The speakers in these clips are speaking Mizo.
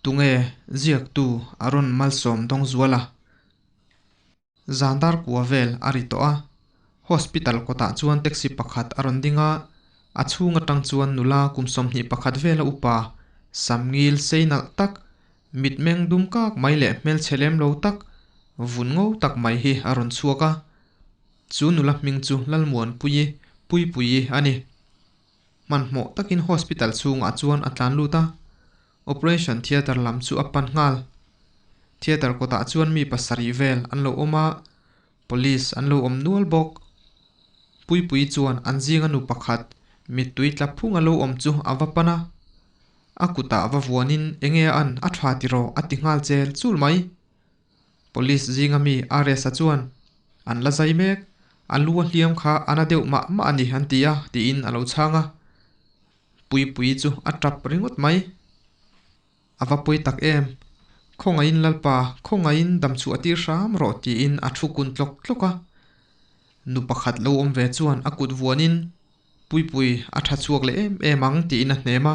Tunge ziaktu a rawn malsawm dawng zual a? Zan dar kua vel a ri tawh a, hospital kawtah chuan taxi pakhat a rawn ding a, a chhung atang chuan nula kum 21 vela upa samngil sei nalh tak, mitmeng dum kak mai leh hmelchhe lem lo tak, vun ngo tak mai hi a rawn chhuak a. Chu nula hming chu Lalmuanpuii, Puipuii a ni. Hmanhmawh takin hospital chhungah chuan a tlan lut a, Operation Theatre lam chu a pan nghal. Theatre kawtah chuan mi pasarih vel an lo awm a, Police an lo awm nual bawk. Puipui chuan an zinga nu pakhat mittui tla phung a lo awm chu a va pan a, a kutah va vuanin enge a an a tha tiraw a ti nghal chel chul mai. Police zinga mi RS-a chuan an la zai mek, a lu a hliam kha a na deuh mah mah a ni an ti a tiin a lo chhang a. Puipui chu a tap ringawt mai. A va pawi tak em? Khawngaihin Lalpa, khawngaihin dam chhuah tir hram rawh tiin a thu kun tlawk tlawk a. Nu pakhat lo awm ve chuan a kut vuanin, Puipui, a tha chhuak leh em em ang tiin a hnem a.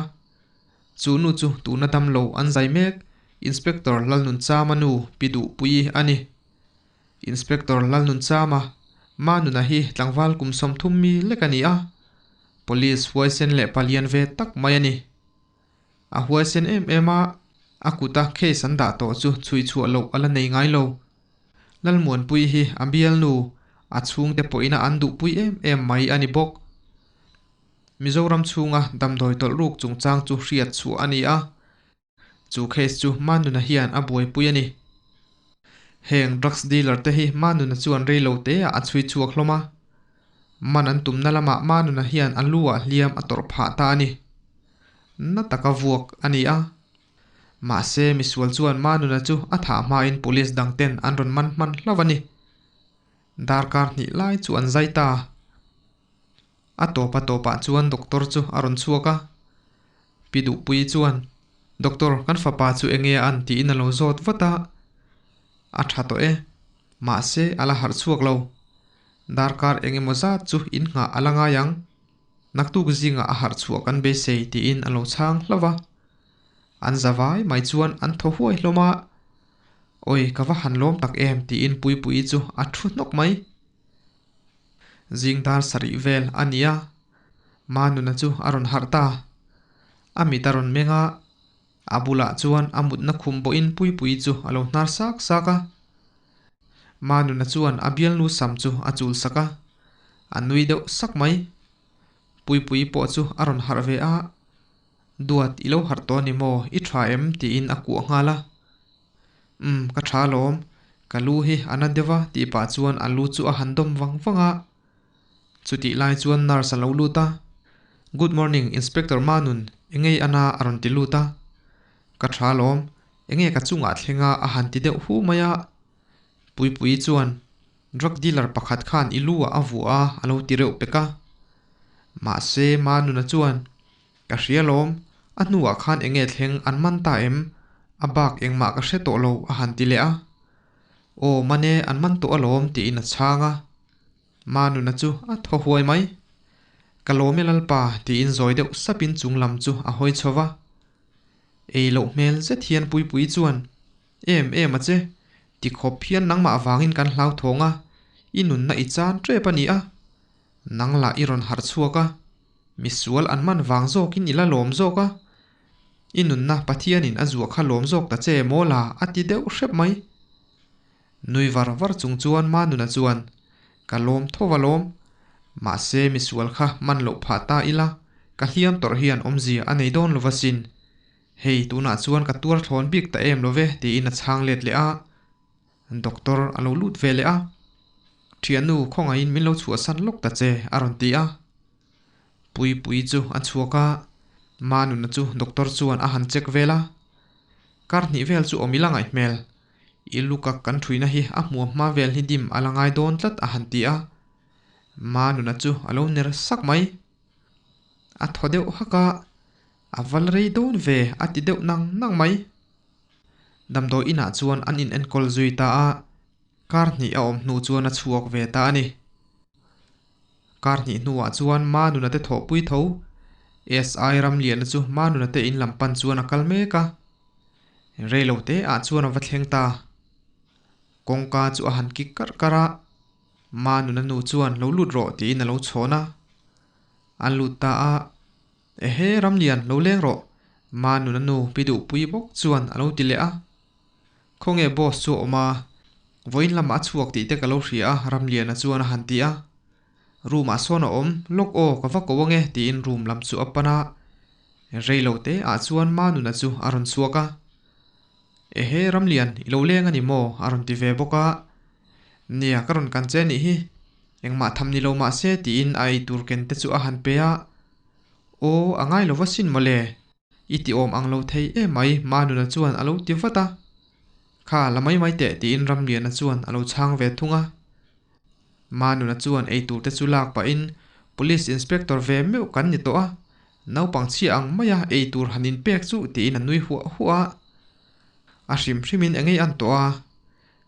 Chu nu chu tuna dam lo an zai mek, Inspector Lalnunchama nu Pi Duhpuii a ni. Inspector Lalnunchama, Manuna hi tlangval kum 30 mi lek a ni a, Police huaisen leh palian ve tak mai a ni. A huaisen em em a, a kuta case an dah tawh chu chhui chhuah loh a la nei ngai lo. Lalmuanpui hi a bialnu, a chhungte pawhina an duhpui em em mai a ni bawk. Mizoram chhunga damdawi tawlh ruk chungchang chu hriat chhuah a ni a. Chu case chu Manuna hian a buaipui a ni. Heng drugs dealer te hi Manuna chuan rei lo te ah a chhui chhuak hlawm a. Man an tumna lamah Manuna hian a lu ah hliam a tawrh phah ta a ni. Na taka vuak a ni a. Mahse misual chuan Manuna chu a thah hmain police dang ten an rawn man hman hlauh a ni. Darkar hnih lai chu an zai ta. A tawp a tawpah chuan doctor chu a rawn chhuak a. Pi Duhpuii chuan, Doctor, kan fapa chu enge a an tiin a lo zawt vat a. A tha tawh e. Mahse, a la harh chhuak lo. Darkar eng emaw zat chu in nghah a la ngai ang. Naktuk zingah a harh chhuah kan beisei tiin a lo chhang hlauh a. An za vai mai chuan an thaw huai hlawm a. Awi, ka va han lawm tak em tiin Puipuii chu a thu hnawk mai. Zing dar sarih vel a ni a, Manuna chu a rawn harh ta. A mit a rawn meng a, a bulah chuan a mutna khum bawhin Puipuii chu a lo hnar sak sak a. Manuna chuan a bialnu sam chu a chul sak a, a nui deuh sak mai. Puipuii pawh chu a rawn harh ve a, Duat, i lo harh tawh a ni maw? I tha em? tiin a kuah nghal a. Umm, ka tha alawm. Ka lu hi a na deuh a tih pah chuan a lu chu a han dawm vang vang a. Chutih lai chuan nurse a lo lut a. Good morning, Inspector Manun, engei a na a rawn ti lut a. Ka tha alawm, enge ka chungah thleng a a han ti deuh hu mai a. Puipuii chuan, Drug dealer pakhat khan i lu ah a vuah a a lo ti reuh pek a. Mahse, Manuna chuan, Ka hria lawm, a hnuah khan enge thleng an man ta em? A bak engmah ka hre tawh lo a han ti leh a. Aw mane an man tawh alawm tiin a chhang a. Manuna chu a thaw huai mai. Ka lawm e Lalpa tiin zawi deuh sapin chung lam chu a hawi chho va. Ei loh hmel zet hian Puipui chuan, Em em a che, ti khawp hian nangmah vangin kan hlauthawng a, i nunna i chan tep a ni a. Nang lah i rawn harh chhuak a, misual an man vang zawkin i la lawm zawk a, i nunna Pathianin a zuah kha lawm zawk ta che maw la a ti deuh hrep mai. Nui var var chung chuan Manuna chuan, Ka lawm tho va lawm, mahse misual kha man loh phah ta ila, ka hliam tawrh hian awmzia a nei dawn lo va sin. Hei tunah chuan ka tuar thlawn bik ta em lo ve tiin a chhang let leh a. Doctor a lo lut ve leh a, Thiannu khawngaihin min lo chhuahsan lawk ta che a rawn ti a. Puipui chu a chhuak a, Manuna chu doctor chuan a han check vel a. Kar hnih vel chu awm ila ngaih hmel, i luka kan thuina hi a hmuam hma vel hi dim a la ngai dawn tlat a han ti a. Manuna chu a lo ner sak mai. A thaw deuh hak a, A val rei dawn ve a ti deuh nang nang mai. Damdawi inah chuan an in enkawl zui ta a, kar hnih a awm hnu chuan a chhuak ve ta a ni. Kar hnih hnuah chuan Manuna te thawhpui tho, SI Ramliana chu Manuna te in lam pan chuan a kal mek a. Reilo te ah chuan a va thleng ta. Kawngka chu a han kik karh karh a, Manuna nu chuan lo lut rawh tiin a lo chhawn a. An lut ta a, Ehe Ramlian lo leng rawh Manuna nu pi duhpui bawk chuan a lo ti leh a. Khawnge boss chu a awm a, vawiin lamah a chhuak tih te ka lo hria a Ramliana chuan a han ti a. Room ah sawn a awm, lawk aw ka va ko ange tiin room lam chu a pan a. Reilo te ah chuan Manuna chu a rawn chhuak a. Ehe Ramlian, i lo leng a ni maw? a rawn ti ve bawk a. Nia, ka rawn kan che a nih hi. Engmah tham ni lo mah se tiin a ei tur ken te chu a han pe a. Aw, a ngai lo va sin mawle. I ti awm ang lo thei em mai Manuna chuan a lo ti vat a. Kha, la mai mai teh tiin Ramliana chuan a lo chhang ve thung a. Manuna chuan ei tur te chu lak pahin Police Inspector ve meuh kan ni tawh a, naupang chhia ang maia ei tur han inpek chu tiin a nui huah huah a. A hrim hrimin engei an tawh a,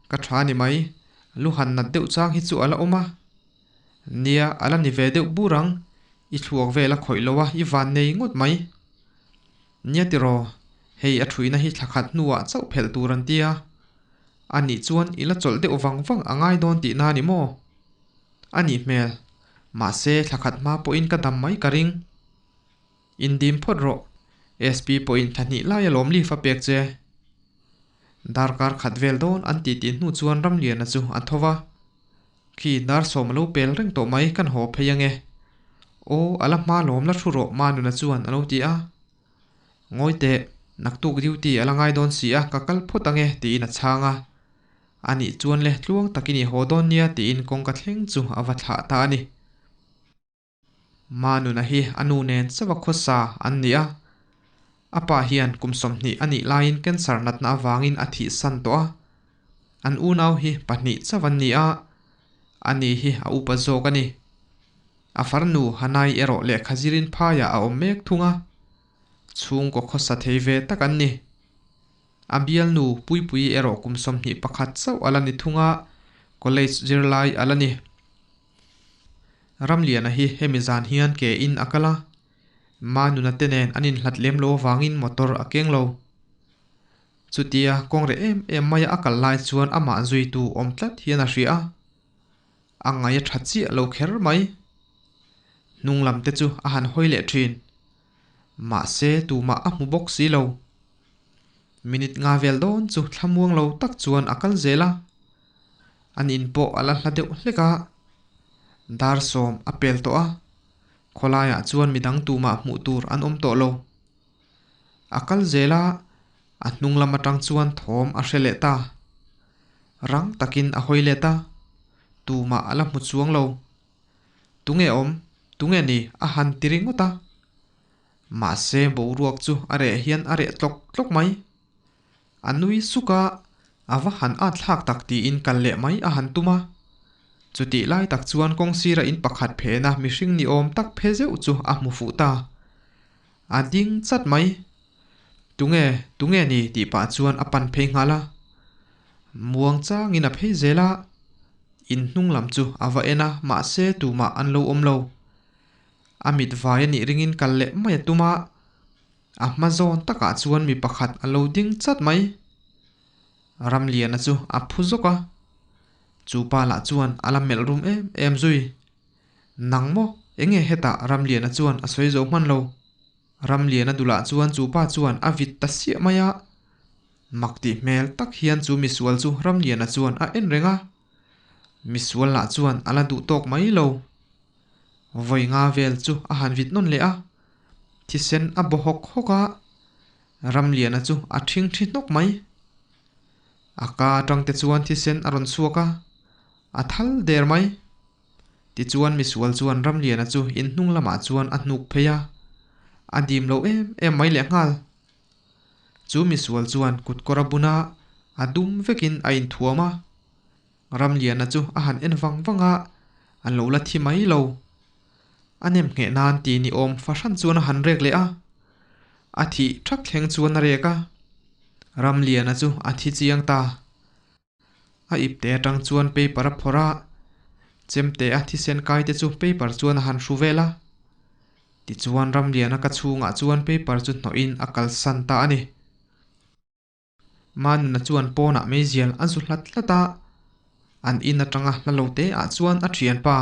ka tha ni mai, lu han nat deuh chang hi chu a la awm a. Nia, a la ni ve deuh bur ang, i thluak vel a khawih lo a, i van nei ngawt mai. Nia tiraw, hei a thuina hi thla khat hnuah chauh phelh tur an tia. A nih chuan i la chawlh deuh vang vang a ngai dawn tihna a ni maw? A nih hmel. Mahse, thla khat hma pawhin ka dam mai ka ring. Indim phawt rawh. SP pawhin thla hnih lai a lawm leave a pek che. Darkar khat vel dawn an tih tih hnu chuan Ramliana chu a tho va. Khi dar sawm a lo pel reng tawh mai kan haw phei ange. Aw, a la hma lawm la thu rawh Manuna chuan a lo ti a. Ngawi teh, naktuk duty a la ngai dawn si a, ka kal phawt ange tiin a chhang a. A nih chuan le tluang takin i haw dawn nia tiin kawngka thleng chu a va thlah ta a ni. Manuna hi a nu nen chauha khawsa an ni a. A pa hian kum 20 a nih laiin cancer natna avangin a thihsan tawh a. An unau hi pahnih chauh an ni a, ani hi a upa zawk a ni. A farnu Hanai erawh lehkha zirin phaiah a awm mek thung a, chhungkaw khawsa thei ve tak an ni. A bialnu Puipuii erawh kum 21 chauh a la ni thung a, college zirlai a la ni. Ramliana hi hemi zan hian ke in a kal a, Manuna te nen an inhlat lem lo avangin motor a keng lo. Chutia kawng reh em em maia a kal lai chuan amah zuitu awm tlat hian a hria a, a ngaih a tha chiah lo kher mai. Hnung lam te chu a han hawi leh thin. Mahse tumah a hmu bawk si lo. Minute nga vel dawn chu thlamuang lo tak chuan a kal zel a. An in pawh a la hla deuh hlek a. Dar sawm a pel tawh a. Khawlaiah chuan midang tumah hmuh tur an awm tawh lo. A kal zel a, a hnung lam atang chuan thawm a hre leh ta. Rang takin a hawi let a, tumah a la hmu chuang lo. Tunge awm? Tunge ni? a han ti ringawt a. Mahse boruak chu a reh hian a reh tlawk tlawk mai. A nui suk a, a va han at thlak tak tiin kal leh mai a han tum a. Chutih lai tak chuan kawng sira in pakhat phena mihring ni awm tak phe zeuh chu a hmu fuh ta. A ding chat mai. Tunge, tunge ni tih pah chuan a pan phei nghal a. Muang changin a phei zel a. In hnung lam chu a va en a, mahse tumah an lo awm lo. A mit vai a nih ringin kal leh mai a tum a. A hma zawn takah chuan mi pakhat a lo ding chat mai. Ramliana chu a phu zawk a. Chu pa lah chuan a la melh rum em em zui. Nang maw? Enge hetah Ramliana chuan a sawi zo hman lo. Ramliana dulah chuan chu pa chuan a vit ta siah mai a. Mak tih hmel tak hian chu misual chu Ramliana chuan a en reng a. Misual lah chuan a la duh tawk mai lo. Vawi nga vel chu a han vit nawn leh a. Thisen a baw hawk hawk a. Ramliana chu a ṭhing ṭhi hnawk mai. A ka aṭang te chuan thisen a rawn chhuak a, a thal der mai. Tichuan misual chuan Ramliana chu in hnung lamah chuan a hnuk phei a, a dim lo em em mai leh nghal. Chu misual chuan kutkawr a bun a, a dum vekin a inthuam a. Ramliana chu a han en vang vang a, a lo la thi mai lo. A nem ngheh nan ti ni awm fahran chuan a han rek leh a, a thih thak thleng chuan a rek a. Ramliana chu a thi chiang ta. A ipte atang chuan paper a phawrh a, chemte a thisen kai te chu paper chuan a han hru vel a. Tichuan Ramliana ka chhungah chuan paper chu hnawhin a kalsan ta a ni. Manuna chuan pawnah meizial a zu hlat hlat a, an in atanga hla lo te ah chuan a thianpa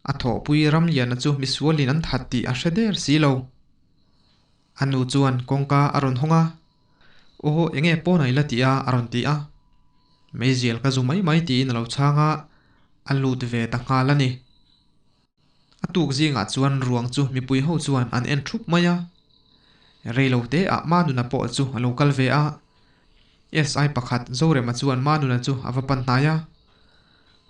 a thawhpui Ramliana chu misualin an that tih a hre der si lo. A nu chuan kawngka a rawn hawng a, Aw enge pawn a i la tih a? a rawn ti a. Meizial ka zu mai mai tiin a lo chhang a, a lut ve ta nghal a ni. A tuk zingah chuan ruang chu mipui ho chuan an en thup mai a. Reilo te ah Manuna pawh chu a lo kal ve a. SI pakhat Zorema chuan Manuna chu a va pan hnai a.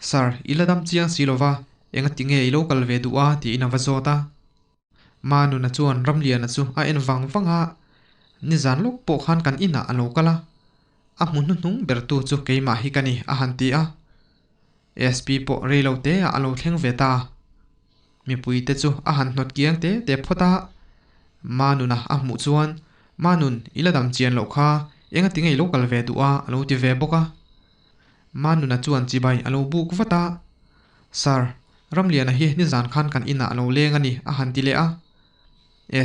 Sir, i la dam chiang si lova, engati nge i lo kal ve duh a? tiin a va zawt a. Manuna chuan Ramliana chu a en vang vang a, Nizan lawk pawh khan kan inah a lo kal a, a hmu hnuhnung bertu chu keimah hi ka ni, a han ti a. SP pawh rei lo te ah a lo thleng ve ta. Mipui te chu a han hnawt kiang te te phawt a. Manuna a hmuh chuan, Manun, i la dam chian loh kha, engati nge i lo kal ve duh a? a lo ti ve bawk a. Manuna chuan chibai a lo buk vat a. Sir, Ramliana hi nizan khan kan inah a lo leng a ni, a han ti leh a.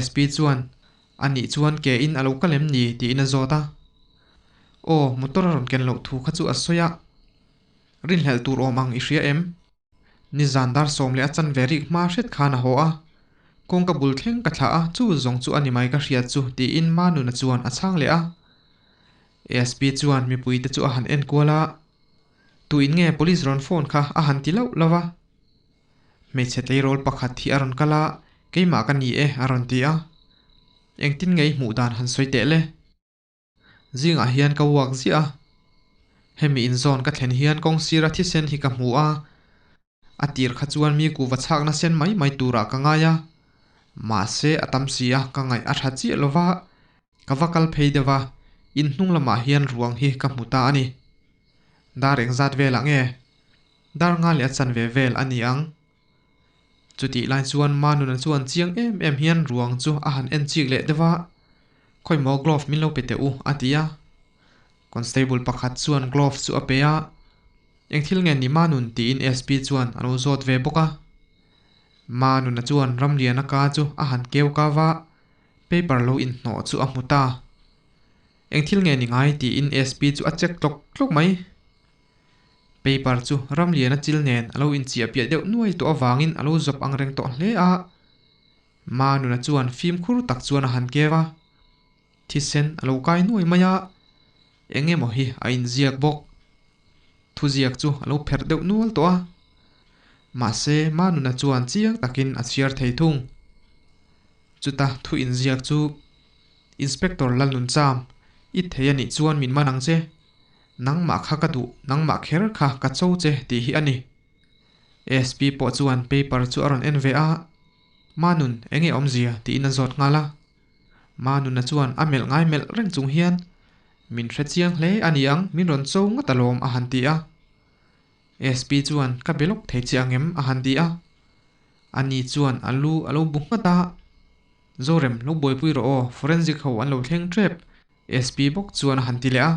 SP chuan, A nih chuan ke in a lo kal em ni? tiin a zawt a. Aw, motor a rawn ken loh thu kha chu a sawi a. Rinhlelh tur awm ang i hria em? Nizan dar sawm leh a chanve rik hma hret khan a haw a, kawngka bul thleng ka thlah a, chu zawng chu a ni mai ka hriat chu, tiin Manuna chuan a chhang leh a. ASP chuan mipui te chu a han en kual a, Tu in nge police rawn phone kha a han ti lauh lauh a. Hmeichhe tleirawl pakhat hi a rawn kal a, Keimah ka ni e a rawn ti a. Engtin nge i hmuh dan han sawi teh le? Zingah hian ka uak ziah a, hemi inzawn ka thlen hian kawng sira thisen hi ka hmu a, a tir kha chuan mi kuva chhakna sen mai mai turah ka ngai a, mahse a tam si a ka ngaih a tha chiah lo va, ka va kal phei deuh a, in hnung lamah hian ruang hi ka hmu ta a ni. Dar engzat velah nge? Dar nga leh a chanve vel a ni ang. Chutih lai chuan Manuna chuan chiang em em hian ruang chu a han en chik leh deuh a, Khawimaw glove min lo pe teh u, a ti a. Constable pakhat chuan glove chu a pe a, Eng thil nge ni Manun? tiin SP chuan a lo zawt ve bawk a. Manuna chuan Ramliana ka chu a han keu kau a, paper lo inhnawh chu a hmu ta. Eng thil nge ni ngai? tiin SP chu a check tlawk tlawk mai. Paper chu Ramliana chil nen a lo inchiah piah deuh nuai tawh avangin a lo zawp ang reng tawh hle a. Manuna chuan fimkhur tak chuan a han keu a, thisen a lo kai nuai mai a, eng emaw hi a inziak bawk. Thuziak chu a lo pherh deuh nual tawh a, mahse Manuna chuan chiang takin a chhiar thei thung. Chuta thu inziak chu Inspector Lalnuncham, i thei a nih chuan min man ang che. Nangmah kha ka duh, nangmah kher kha ka cho che tih hi a ni. SP pawh chuan paper chu a rawn en ve a, Manun, enge awmzia? tiin a zawt nghal a. Manuna chuan a melh ngai melh reng chung hian, Min hre chiang hle a ni ang, min rawn cho ngat alawm a han ti a. SP chuan, Ka be lawk thei che ang em? a han ti a. Ani chuan a lu a lo bu nghat a, Zorem, lo buaipui rawh aw, forensic ho an lo thleng tep. SP bawk chuan a han ti leh a.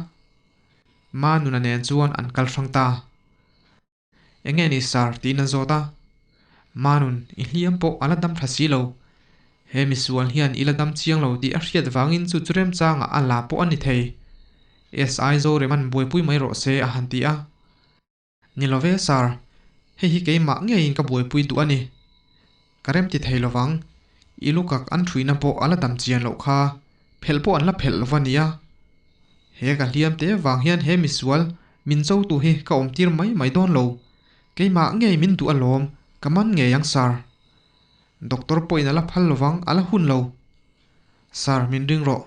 Manuna nen chuan an kal hrang ta. Enge ni sir? tiin a zawt a. Manun, i hliam pawh a la dam tha si lo. He misual hian i la dam chiang lo tih a hriat vangin chu chu remchangah a la pawh a ni thei. SI Zoreman buaipui mai rawh se a han ti a. Ni lo ve sir, hei hi keimah ngeiin ka buaipui duh a ni. Ka remti thei lo vang, i lukak an thuihna pawh a la dam chian loh kha, phelh pawh an la phelh lo va nia. He ka hliam te vang hian he misual min chotu hi ka awmtir mai mai dawn lo, keimah ngei min duh alawm, ka man ngei ang sir. Doctor pawhin a la phal lo vang, a la hun lo. Sir, min ring rawh,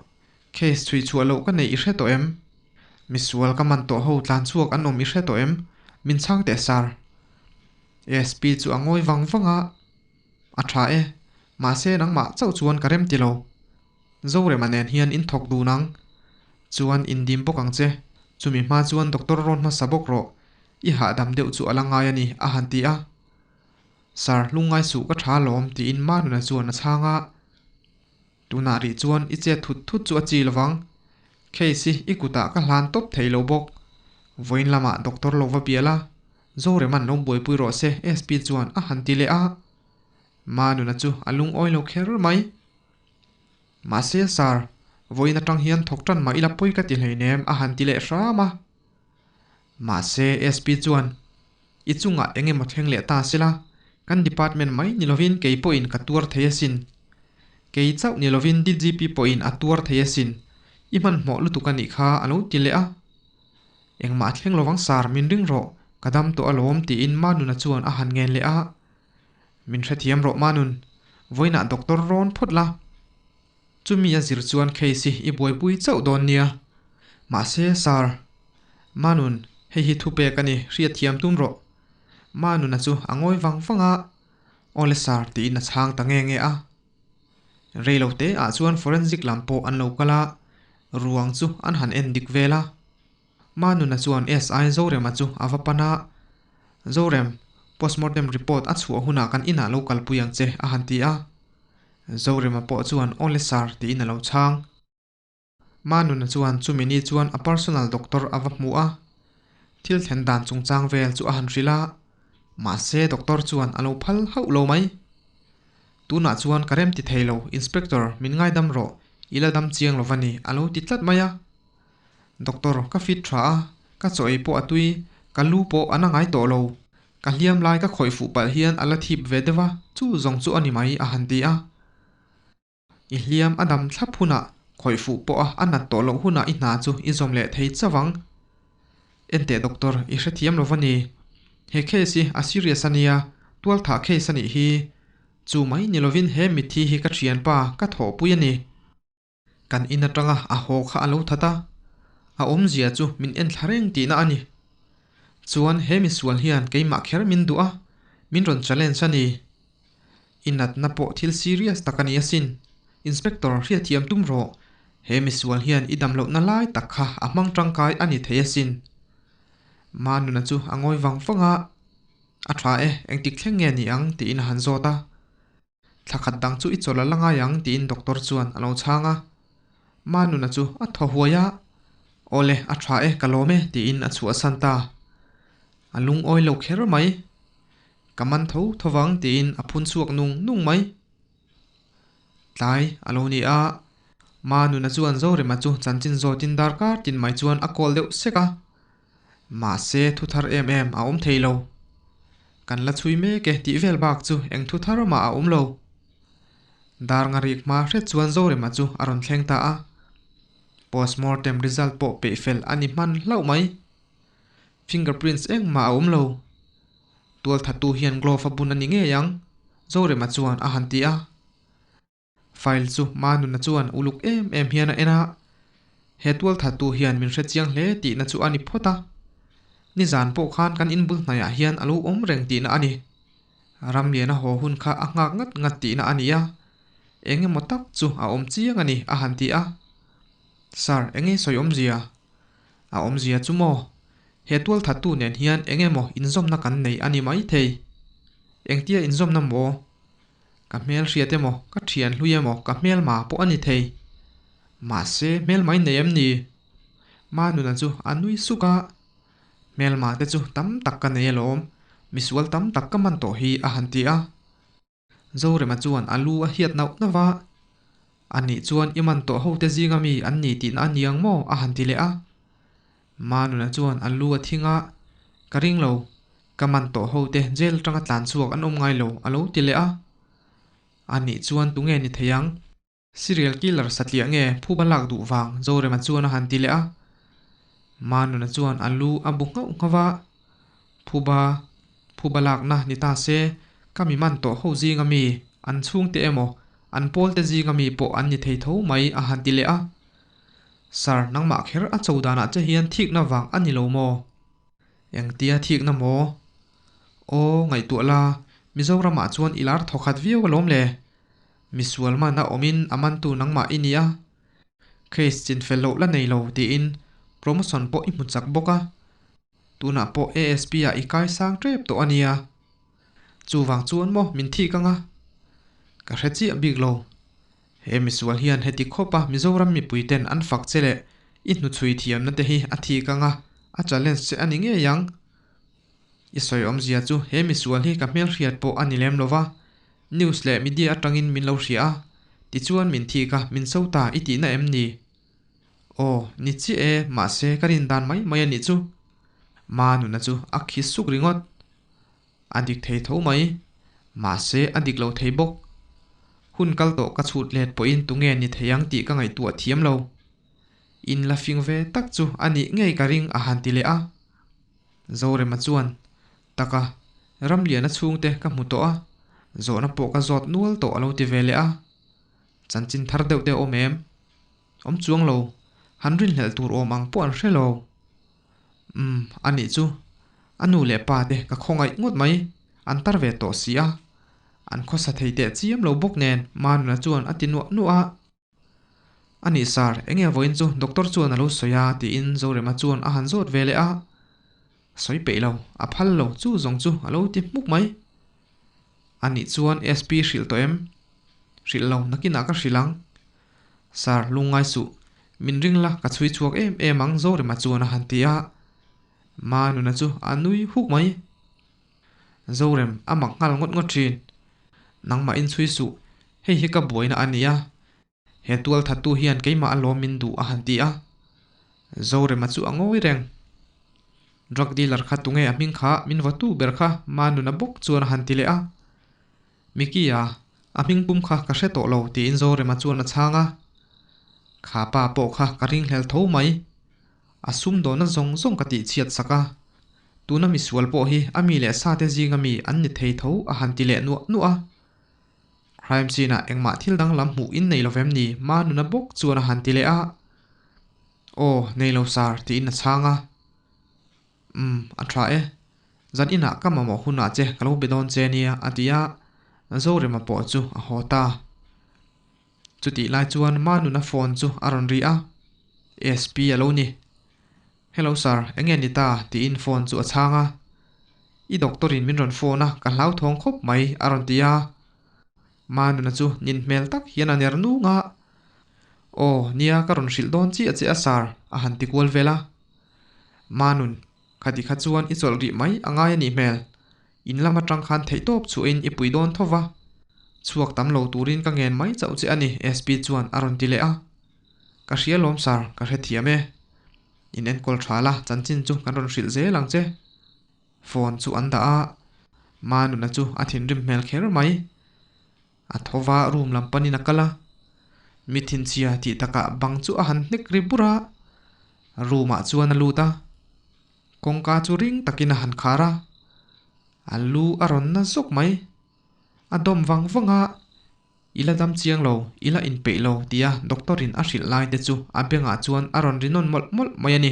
Case chhui chhuah loh ka neih i hre tawh em? Misual ka man tawh ho tlan chhuak an awm i hre tawh em? Min chhang teh sir. ASP chu a ngawi vang vang a, A tha e, mahse nangmah chauh chuan ka rem ti lo. Zorema nen hian in thawk dun ang. Chuan in dim bawk ang che. Chumi hma chuan doctor rawn hmasa bawk rawh. I hahdam deuh chu a la ngai a ni, a han ti a. Sir, lungngai suh ka tha alawm, tiin Manuna chuan a chhang a. Tunah rih chuan i chet thut thut chu a chi lovang. Case hi i kutah ka hlan tawp thei lo bawk. Vawiin lamah doctor lo va bial a, Zoreman lo buaipui rawh se SP chuan a han ti leh a. Manuna chu a lungawi lo kher mai. Mahse sir, Vawiin atang hian thawk tan mah ila pawi ka ti hleinem a han ti leh hram a. Mahse SP chuan, I chungah eng emaw thleng leh ta sela, kan department mai ni lovin kei pawhin ka tuar thei asin. Kei chauh ni lovin DGP pawhin a tuar thei asin. I hmanhmawh lutuk a nih kha a lo ti leh a. Engmah a thleng lovang sar min ring rawh, ka dam tawh alawm tiin Manuna chuan a han ngen leh a. Min hrethiam rawh Manun, vawiinah doctor rawn phawt la. Chumi a zir chuan case hi i buaipui chauh dawn nia. Mahse sir, Manun, hei hi thupek a ni, hriatthiam tum rawh. Manuna chu a ngawi vang vang a, Awle sir tiin a chhang ta nge nge a. Reilo te ah chuan forensic lam pawh an lo kal a, ruang chu an han en dik vel a. Manuna chuan SI Zorema chu a va pan a, Zorem, postmortem report a chhuah hunah kan inah lo kalpui ang che a han ti a. Zorema pawh chuan Awle sir tiin a lo chhang. Manuna chuan chumi ni chuan a personal doctor a va hmu a, thil thlen dan chungchang vel chu a han hrilh a, mahse doctor chuan a lo phal hauh lo mai. Tunah chuan ka rem ti thei lo, Inspector, min ngaidam rawh, i la dam chiang lo va ni, a lo ti tlat mai a. Doctor, ka fit tha a, ka chaw ei pawh a tui, ka lu pawh a na ngai tawh lo. Ka hliam lai ka khawih fuh palh hian a la thip ve deuh a, chu zawng chu a ni mai, a han ti a. I hliam a dam thlap hunah khawih fuh pawh a a nat tawh loh hunah i hna chu i zawm leh thei chauh ang. Enteh doctor, i hrethiam lo va ni. He case hi a serious a nia, tualthah case a nih hi. Chu mai ni lovin he mitthi hi ka thianpa ka thawhpui a ni. Kan in atanga a haw kha a lo that a, a awmzia chu min en thla reng tihna a ni. Chuan he misual hian keimah kher min duh a, min rawn challenge a ni. I natna pawh thil serious tak a ni asin. Inspector hriatthiam tum rawh, he misual hian i damlohna lai tak kha a hmang tangkai a ni thei asin. Manuna chu a ngawi vang vang a, A tha e, engtik thleng nge ni ang? tiin a han zawt a. Thla khat dang chu i chawlh a la ngai ang tiin doctor chuan a lo chhang a. Manuna chu a thaw huai a, Awle, a tha e, ka lawm e tiin a chhuahsan ta. A lungawi lo kher mai. Ka man tho tho vang tiin a phun chhuak nung nung mai. Tlai a lo ni a, Manuna chuan Zorema chu chanchin zawtin darkar tin mai chuan a call deuh sek a. Mahse thu thar em em a awm thei lo. Kan la chhui mek e tih vel bak chu eng thu thar mah a awm lo. Dar ngarik hma hret chuan Zorema chu a rawn thleng ta a. Postmortem result pawh peih fel a ni hman hlauh mai. Fingerprints engmah a awm lo. Tualthattu hian glove a bun a ni ngei ang, Zorema chuan a han ti a. File chu Manuna chuan uluk em em hian a en a, he tualthattu hian min hre chiang hle tihna chu a ni phawt a. Nizan pawh khan kan inbul hnaiah hian a lo awm reng tihna a ni. Ramliana haw hun kha a nghak ngat ngat tihna a ni a, eng emaw tak chu a awm chiang a ni a han ti a. Sir, eng nge sawi awmzia? A awmzia chu maw? He tualthattu nen hian eng emaw inzawmna kan nei a ni maithei. Engtia inzawmna maw? Ka hmel hriat emaw, ka thian hlui emaw, ka hmel ma pawh a ni thei. Mahse, hmel mai nei em ni? Manuna chu a nui suk a, Hmel ma te chu tam tak ka nei alawm, misual tam tak ka man tawh hi a han ti a. Zorema chuan a lu a hiat nauh nauh a, Anih chuan i man tawh ho te zinga mi an ni tihna a ni ang maw? a han ti leh a. Manuna chuan a lu a thing a, Ka ring lo, ka man tawh ho te jail atanga tlan chhuak an awm ngai lo, a lo ti leh a. Anih chuan tunge ni thei ang? Serial killer satliah nge phuba lak duh vang Zorema chuan a han ti leh a. Manuna chuan a lu a bu nghauh nghauh a, Phuba, phuba lakna ni ta se, ka mi man tawh ho zinga mi, an chhungte emaw, an pawlte zinga mi pawh an ni thei tho mai, a han ti leh a. Sir, nangmah kher a cho danah che hian thikna vang a ni lo maw? Engtia thikna maw? Aw, ngaihtuah la, Mizoramah chuan i lar thawkhat viau alawm le. Misual man a awmin a mantu nangmah i ni a. Case chinfel loh la nei lo tiin promotion pawh i hmu chak bawk a. Tunah pawh ASP ah i kai sang tep tawh a nia. Chuvang chuan maw min thik anga? Ka hre chiah bik lo. He misual hian heti khawpa Mizoram mipui ten an fak che leh i hnuchhui thiamna te hi a thik anga a challenge che a ni ngei ang. I sawi awmzia chu he misual hi ka hmelhriat pawh a ni lem lova, news leh media atangin min lo hria a, tichuan min thik a, min so ta i tihna em ni? Aw, ni chiah e, mahse ka rin dan mai mai a nih chu. Manuna chu a khi suk ringawt. A dik thei tho mai, mahse a dik lo thei bawk. Hun kal tawh ka chhut let pawhin tunge ni thei ang tih ka ngaihtuah thiam lo. In la fing ve tak chu a nih ngei ka ring a han ti leh a. Zorema chuan, Taka, Ramliana chhungte ka hmu tawh a, zawhna pawh ka zawt nual tawh a lo ti ve leh a. Chanchin thar deuh te a awm em? Awm chuang lo, han rinhlelh tur awm ang pawh an hre lo. Umm, a nih chu. A nu leh pa te ka khawngaih ngawt mai, an tar ve tawh si a. An khawsa thei teh chiam lo bawk nen Manuna chuan a ti nuah nuah a. A nih sir, enge vawiin chu doctor chuan a lo sawi a tiin Zorema chuan a han zawt ve leh a. Sawi peih lo, a phal lo chu zawng chu a lo ti hmuk mai. A nih chuan SP hrilh tawh em? Hrilh lo, nakinah ka hrilh ang. Sir, lungngai suh. Min ring la, ka chhui chhuak em em ang Zorema chuan a han ti a. Manuna chu a nui huk mai. Zorem, a mak nghal ngawt ngawt thin. Nangmah in chhui suh, hei hi ka buaina a nia. He tual thattu hian keimah a lawm min duh a han ti a. Zorema chu a ngawi reng. Drug dealer kha tunge a hming kha min vawtu ber kha Manuna bawk chuan a han ti leh a. Mickey-a, a hming pum kha ka hre tawh lo tiin Zorema chuan a chhang a. Kha pa pawh kha ka ringhlel tho mai. A sumdawhna zawng zawng ka tihchhiat sak a. Tuna misual pawh hi a mi leh sa te zinga mi an ni thei tho a han ti leh nuah nuah a. Crime scene ah engmah thil danglam hmuh in nei lovem ni Manuna bawk chuan a han ti leh a. Aw, nei lo sir tiin a chhang a. Umm, a tha e. Zan inah ka mamawh hunah che ka lo be dawn che nia a ti a, Zorema pawh chu a haw ta. Chutih lai chuan Manuna phone chu a rawn ri a, SP a lo ni. Hello sir, enge ni ta? tiin phone chu a chhang a. I doctor in min rawn phone a, ka hlauthawng khawp mai a rawn ti a. Manuna chu nin hmel tak hian a ner nung a. Aw, nia ka rawn hrilh dawn chiah che a sir a han ti kual vel a. Manun, khati kha chuan i chawlh rih mai a ngai a nih hmel. In lam atang khan theihtawp chhuahin i pui dawn tho va. Chhuak tam lo turin ka ngen mai chauh che a ni SP chuan a rawn ti leh a. Ka hria lawm sir, ka hrethiam e. In enkawl tha la, chanchin chu kan rawn hrilh zel ang che. Phone chu an dah a, Manuna chu a thinrim hmel kher mai. A tho va room lam panin a kal a, mi thinchhia tih takah bang chu a han hnek ri bur a, room ah chuan a lut a, kawngka chu ring takin a han khar a, a lu a rawn na zawk mai. A dawm vang vang a, I la dam chiang lo, i la inpeih lo tia doctor in a hrilh lai te chu a bengah chuan a rawn ri nawn mawlh mawlh mai a ni.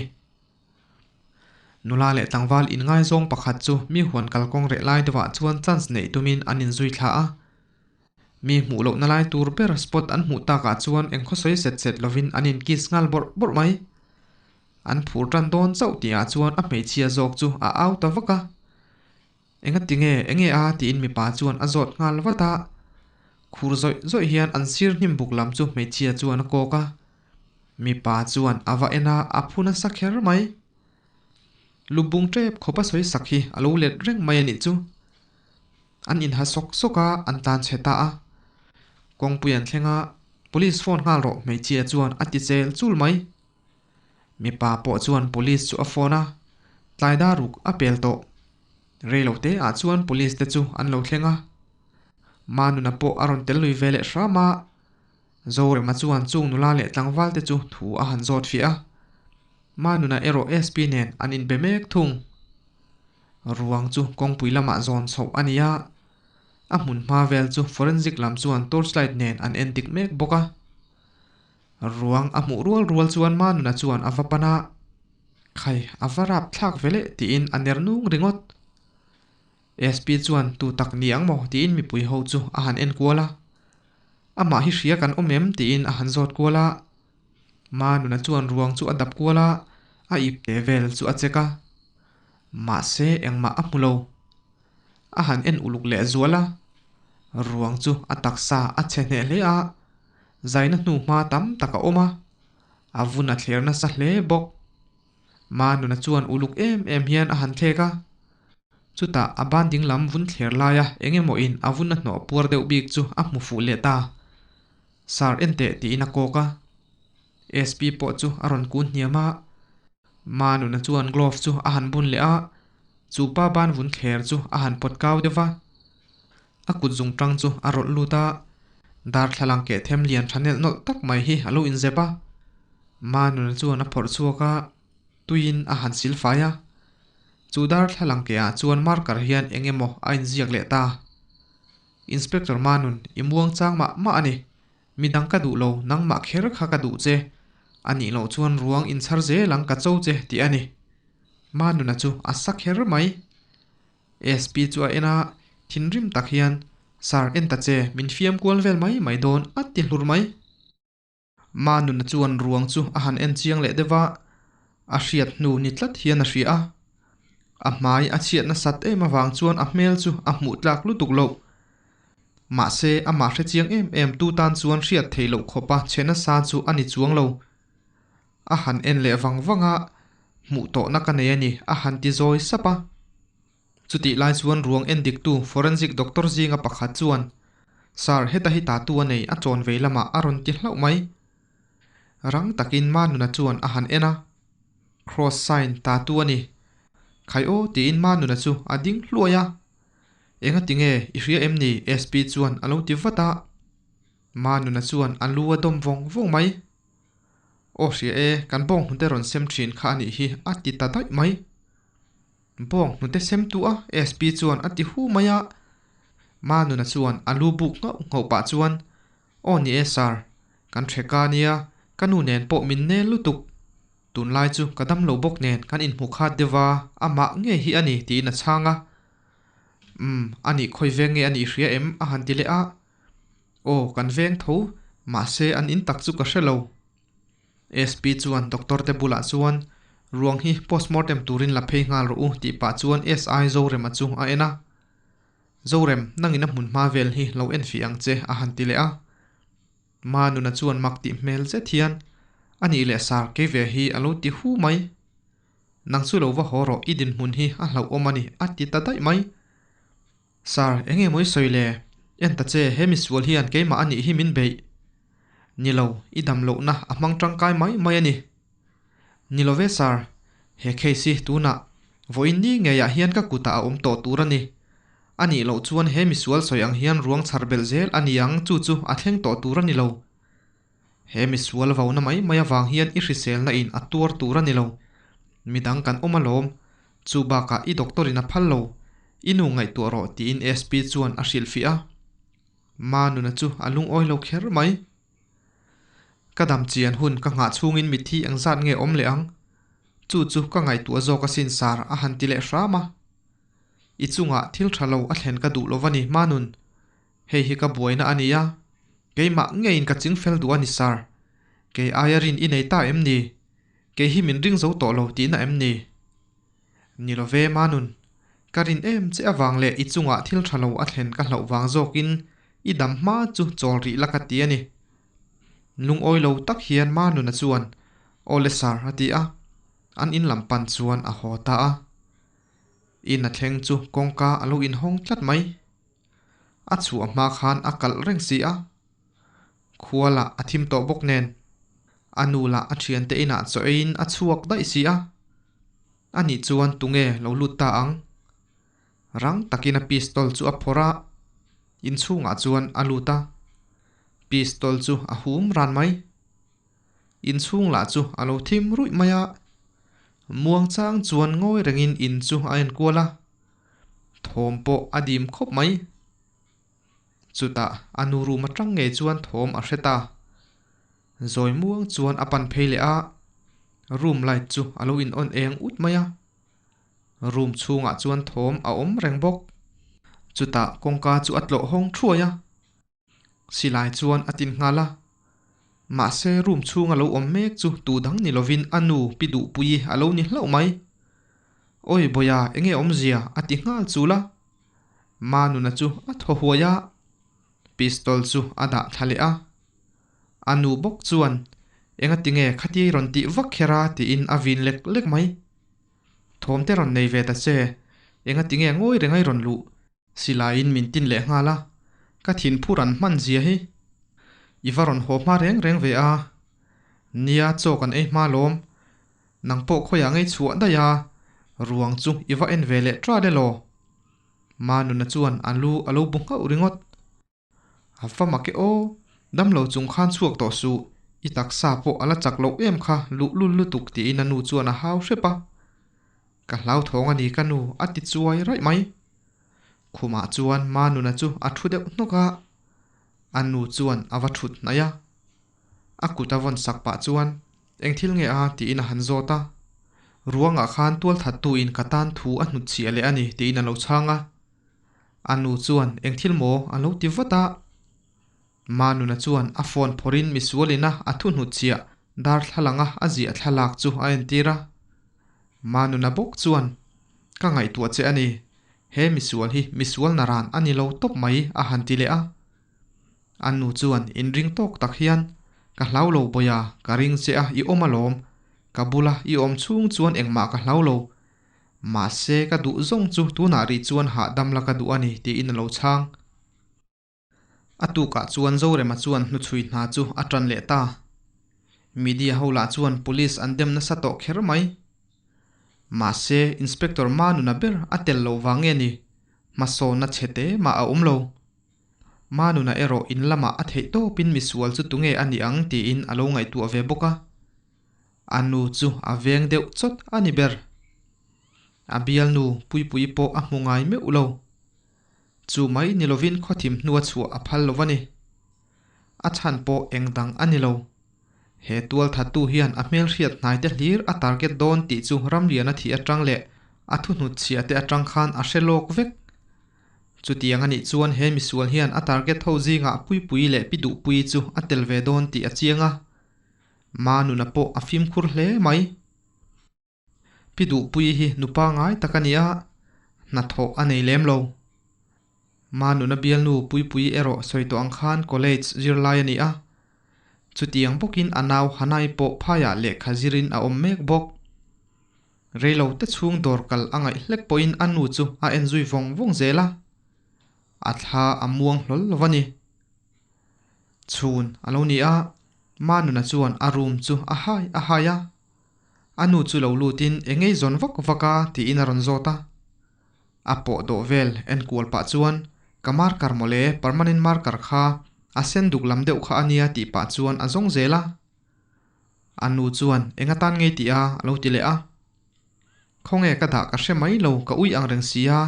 Nula leh tlangval inngaizawng pakhat chu mi huan kalkawng reh lai deuhah chuan chance neih tumin an inzui thla a. Mi hmuh lohna lai tur ber spot an hmuh takah chuan eng khawsawi set set lovin an in kiss nghal bawrh bawrh mai. An phur tan dawn chauh tihah chuan a hmeichhia zawk chu a au ta vak a. Engati nge, enge a? tiin mipa chuan a zawt nghal vat a. Khur zawih zawih hian an sir hnim buk lam chu hmeichhia chuan a kawk a. Mipa chuan a va en a, a phu nasa kher mai. Lu bung tep khawp a sawi sak hi a lo let reng mai a nih chu. An inha sawk sawk a, an tan chhe ta a. Kawngpui an thleng a, Police phone nghal rawh hmeichhia chuan a ti chel chul mai. Mipa pawh chuan police chu a phone a, tlai dar ruk a pel tawh. Reilo te ah chuan police te chu an lo thleng a. Manuna pawh a rawn tel lui ve leh hram a. Zorema chuan chung nula leh tlangval te chu thu a han zawt fiah a. Manuna erawh SP nen an inbe mek thung. Ruang chu kawngpui lamah zawn chhoh a ni a. A hmun hma vel chu forensic lam chuan torchlight nen an en dik mek bawk a. Ruang a hmuh rual rual chuan Manuna chuan a va pan a, Khai, a va rap thlak ve leh tiin a ner nung ringawt. SP chuan tu tak ni ang maw tiin mipui ho chu a han en kual a. Amah hi hria kan awm em tiin a han zawt kual a. Manuna chuan ruang chu a dap kual a, a ip teh vel chu a check a. Mahse engmah a hmu lo. A han en uluk leh zual a. Ruang chu a taksa a chhe hneh hle a. Zaina hnu hma tam tak a awm a, a vun a thler nasa hle bawk. Manuna chuan uluk em em hian a han thlek a, chutah a ban ding lam vun thler laia eng emaw in a vun a hnawh puar deuh bik chu a hmu fuh leh ta. Sir en teh tiin a kawk a. SP pawh chu a rawn kun hniam a, Manuna chuan glove chu a han bun leh a, chu pa ban vun thler chu a han pawt kau deuh va. A kut zung tang chu a rawlh lut a, darthlalang keh them lian tha nelh nawlh tak mai hi a lo inzep a. Manuna chuan a phawrh chhuak a, tuiin a han sil fai a. Chu darthlalang keh ah chuan marker hian eng emaw a inziak leh ta. Inspector Manun, i muang chang mah mah a ni. Midang ka duh lo, nangmah kher kha ka duh che. A nih loh chuan ruang inchhar zel ang ka cho che tih a ni. Manuna chu a sa kher mai. SP chu a en a, thinrim tak hian, Sir, en ta che, min fiam kual vel mai mai dawn, a ti hlur mai. Manuna chuan ruang chu a han en chiang leh deuh a, a hriat hnu ni tlat hian a hria a. A hmai a chhiat nasat em avang chuan a hmel chu a hmuh tlak lutuk loh. Mahse, amah hre chiang em em tu tan chuan hriat theih loh khawpa chhe nasa chu a ni chuang lo. A han en leh vang vang a, Hmuh tawhna ka nei a ni, a han ti zawi sap a. Chutih lai chuan ruang en diktu forensic doctor zinga pakhat chuan, Sir, heta hi tatu a nei, a chawn vei lamah a rawn ti hlauh mai. Rang takin Manuna chuan a han en a, Cross sign tatu a ni. Khai aw, tiin Manuna chu a ding hluai a. Engati nge i hria em ni? SP chuan a lo ti vat a. Manuna chuan a lu a dawm vawng vawng mai. Aw hria e, kan bawng hnute rawn sem thin kha a nih hi, a ti ta daih mai. Bawng hnute sem tu a, SP chuan a ti hu mai a. Manuna chuan a lu buk nghauh nghauh pah chuan, Aw ni e sir, kan hre ka nia, ka nu nen pawh min nel lutuk. Tunlai chu ka dam lo bawk nen kan inhmu khat deuh a, amah ngei hi a ni tiin a chhang a. Umm, a nih khawi veng nge a nih hria em? a han ti leh a. Aw, kan veng tho, mahse an in tak chu ka hre lo. SP chuan doctor te bulah chuan, Ruang hi postmortem turin la phei nghal rawh u tih pah chuan SI Zorema chu a en a. Zorem, nangin a hmun hma vel hi lo en fih ang che a han ti leh a. Manuna chuan mak tih hmel zet hian, A nih leh sar kei ve hi a lo ti hu mai. Nang chu lo va haw rawh i dinhmun hi a hlauhawm a ni a ti ta daih mai. Sir, eng nge maw i sawi le? En ta che, he misual hian keimah a nih hi min beih. Ni lo, i dam lohna a hmang tangkai mai mai a ni. Ni lo ve Sir, he case hi tunah vawiin ni ngeiah hian ka kutah a awm tawh tur a ni. A nih loh chuan he misual sawi ang hian ruang chhar belh zel a ni ang chu chu a thleng tawh tur a ni lo. He misual vauna mai mai avang hian i hriselna in a tuar tur a ni lo. Midang kan awm alawm. Chu bakah i doctor in a phal lo. I nu ngaihtuah rawh tiin SP chuan a hrilhfiah a. Manuna chu a lungawi lo kher mai. Ka dam chian hun ka nghah chhungin mitthi engzat nge awm leh ang? Chu chu ka ngaihtuah zawk asin sar a han ti leh hram a. I chungah thil tha lo a thlen ka duh lo va ni Manun. Hei hi ka buaina a nia. Keimah ngeiin ka ching fel duh a ni sir. Kei aia rin i nei ta em ni? Kei hi min ring zo tawh lo tihna em ni? Ni lo ve Manun. Ka rin em che avang leh i chungah thil tha lo a thlen ka hlauh vang zawkin i dam hma chu chawl rih la ka ti a ni. Lungawi lo tak hian Manuna chuan, Aw le sir a ti a. An in lam pan chuan a haw ta a. In a thleng chu kawngka a lo inhawng tlat mai. A chhuah hma khan a kalh reng si a, khua lah a thim tawh bawk nen, a nu lah a thiante inah chaw eiin a chhuak daih si a. Anih chuan tunge lo lut ta ang? Rang takin a pistol chu a phawrh a, inchhungah chuan a lut a. Pistol chu a hum ran mai. Inchhung lah chu a lo thim ruih mai a, muangchang chuan ngawi rengin in chu a enkual a. Thawm pawh a dim khawp mai. Chutah a nu room atang ngei chuan thawm a hre ta. Zawi muang chuan a pan phei leh a, room light chu a lo in on eng ut mai a. Room chhungah chuan thawm a awm reng bawk. Chutah kawngka chu a tlawh hawng thuai a. Silai chuan a tin nghal a. Mahse room chhunga lo awm mek chu tu dang ni lovin a nu pi duhpui a lo ni hlauh mai. Awi Bawia enge awmzia a ti nghal chul a. Manuna chu a thaw huai a, pistol chu a dah thla leh a. A nu bawk chuan engatinge khati rawn tih vak kher a tiin a vin lek lek mai. Thawm te rawn nei ve ta che, engatinge ngawi reng ai rawn luh Silaiin min tin leh nghal a, ka thinphur an hman zia hi. I va rawn haw hma reng reng ve a. Nia chaw kan ei hma lawm. Nang pawh khawiah ngei chhuah daih a, ruang chu i va en ve leh trat e law. Manuna chuan a lu a lo bu nghauh ringawt. A va mak e aw, damlo chung khan chhuak tawh suh, i taksa pawh a la chak loh em kha luhlul lutuk tiin a nu chuan a hau hrep a. Ka hlauthawng a ni ka nu a ti chuai raih mai. Khumah chuan Manuna chu a thu deuh hnawk a, a nu chuan a va thut hnaih a. A kut a vawn sak pah chuan eng thil nge a tiin a han zawt a. Ruangah khan tualthattu in ka tan thu a hnutchhiah leh a ni tiin a lo chhang a. A nu chuan eng thil maw a lo ti vat a. Manuna chuan a phone phawrhin misualina a thu hnutchhiah darthlalanga a ziah thlalak chu a entir a. Manuna bawk chuan, Ka ngaihtuah che a ni, he misual hi misual naran a ni lo tawp mai a han ti leh a. A nu chuan inring tawk tak hian, Ka hlau lo bawia, ka ring che a i awm alawm, ka bula i awm chhung chuan engmah ka hlau lo. Mahse ka duh zawng chu tunah rih chuan hahdam la ka duh a ni tiin a lo chhang. A tukah chuan Zorema chuan hnuchhui hna chu a tan leh ta. Media ho lah chuan police an dem nasa tawh kher mai. Mahse, Inspector Manuna ber a tel loh vang nge ni, hmasawnna chhe te mah a awm lo. Manuna erawh in lamah a theih tawpin misual chu tunge a ni ang tiin a lo ngaihtuah ve bawk a. A nu chu a veng deuh chawt a ni ber. A bialnu Puipuii pawh a hmu ngai meuh lo. Chu mai ni lovin khawthim hnua chhuah a phal lo a ni. A chhan pawh eng dang a ni lo. He tualthattu hian a hmelhriat hnaite hlir a target dawn tih chu Ramliana thih atang leh a thuhnut chhiah te atang khan a hre lawk vek. Chutiang a nih chuan he misual hian a target ho zingah Puipui leh Pi Duhpui chu a tel ve dawn tih a chiang a. Manuna pawh a fimkhur hle mai. Pi Duhpui hi nupa ngai tak a ni a, hnathawh a nei lem lo. Manuna bialnu Puipui erawh sawi tawh ang khan college zirlai a ni a. Chutiang bawkin a nau Hanai pawh phaiah lehkha zirin a awm mek bawk. Reilo te chhung dawr kal a ngaih hlek pawhin a nu chu a en zui vawng vawng zel a. A thla a muang hlawl lo a ni. Chhun a lo ni a, Manuna chuan a room chu a hai a hai a. A nu chu lo lutin eng ei zawn vak vak a tiin a rawn zawt a. A pawh dawh vel en kual pah chuan ka marker mawle permanent marker kha a sen duk lam deuh kha a nia tih pah chuan a zawng zel a. A nu chuan eng atan ngei tih a a lo ti leh a. Khawnge ka dah ka hre mai lo ka ui ang reng si a,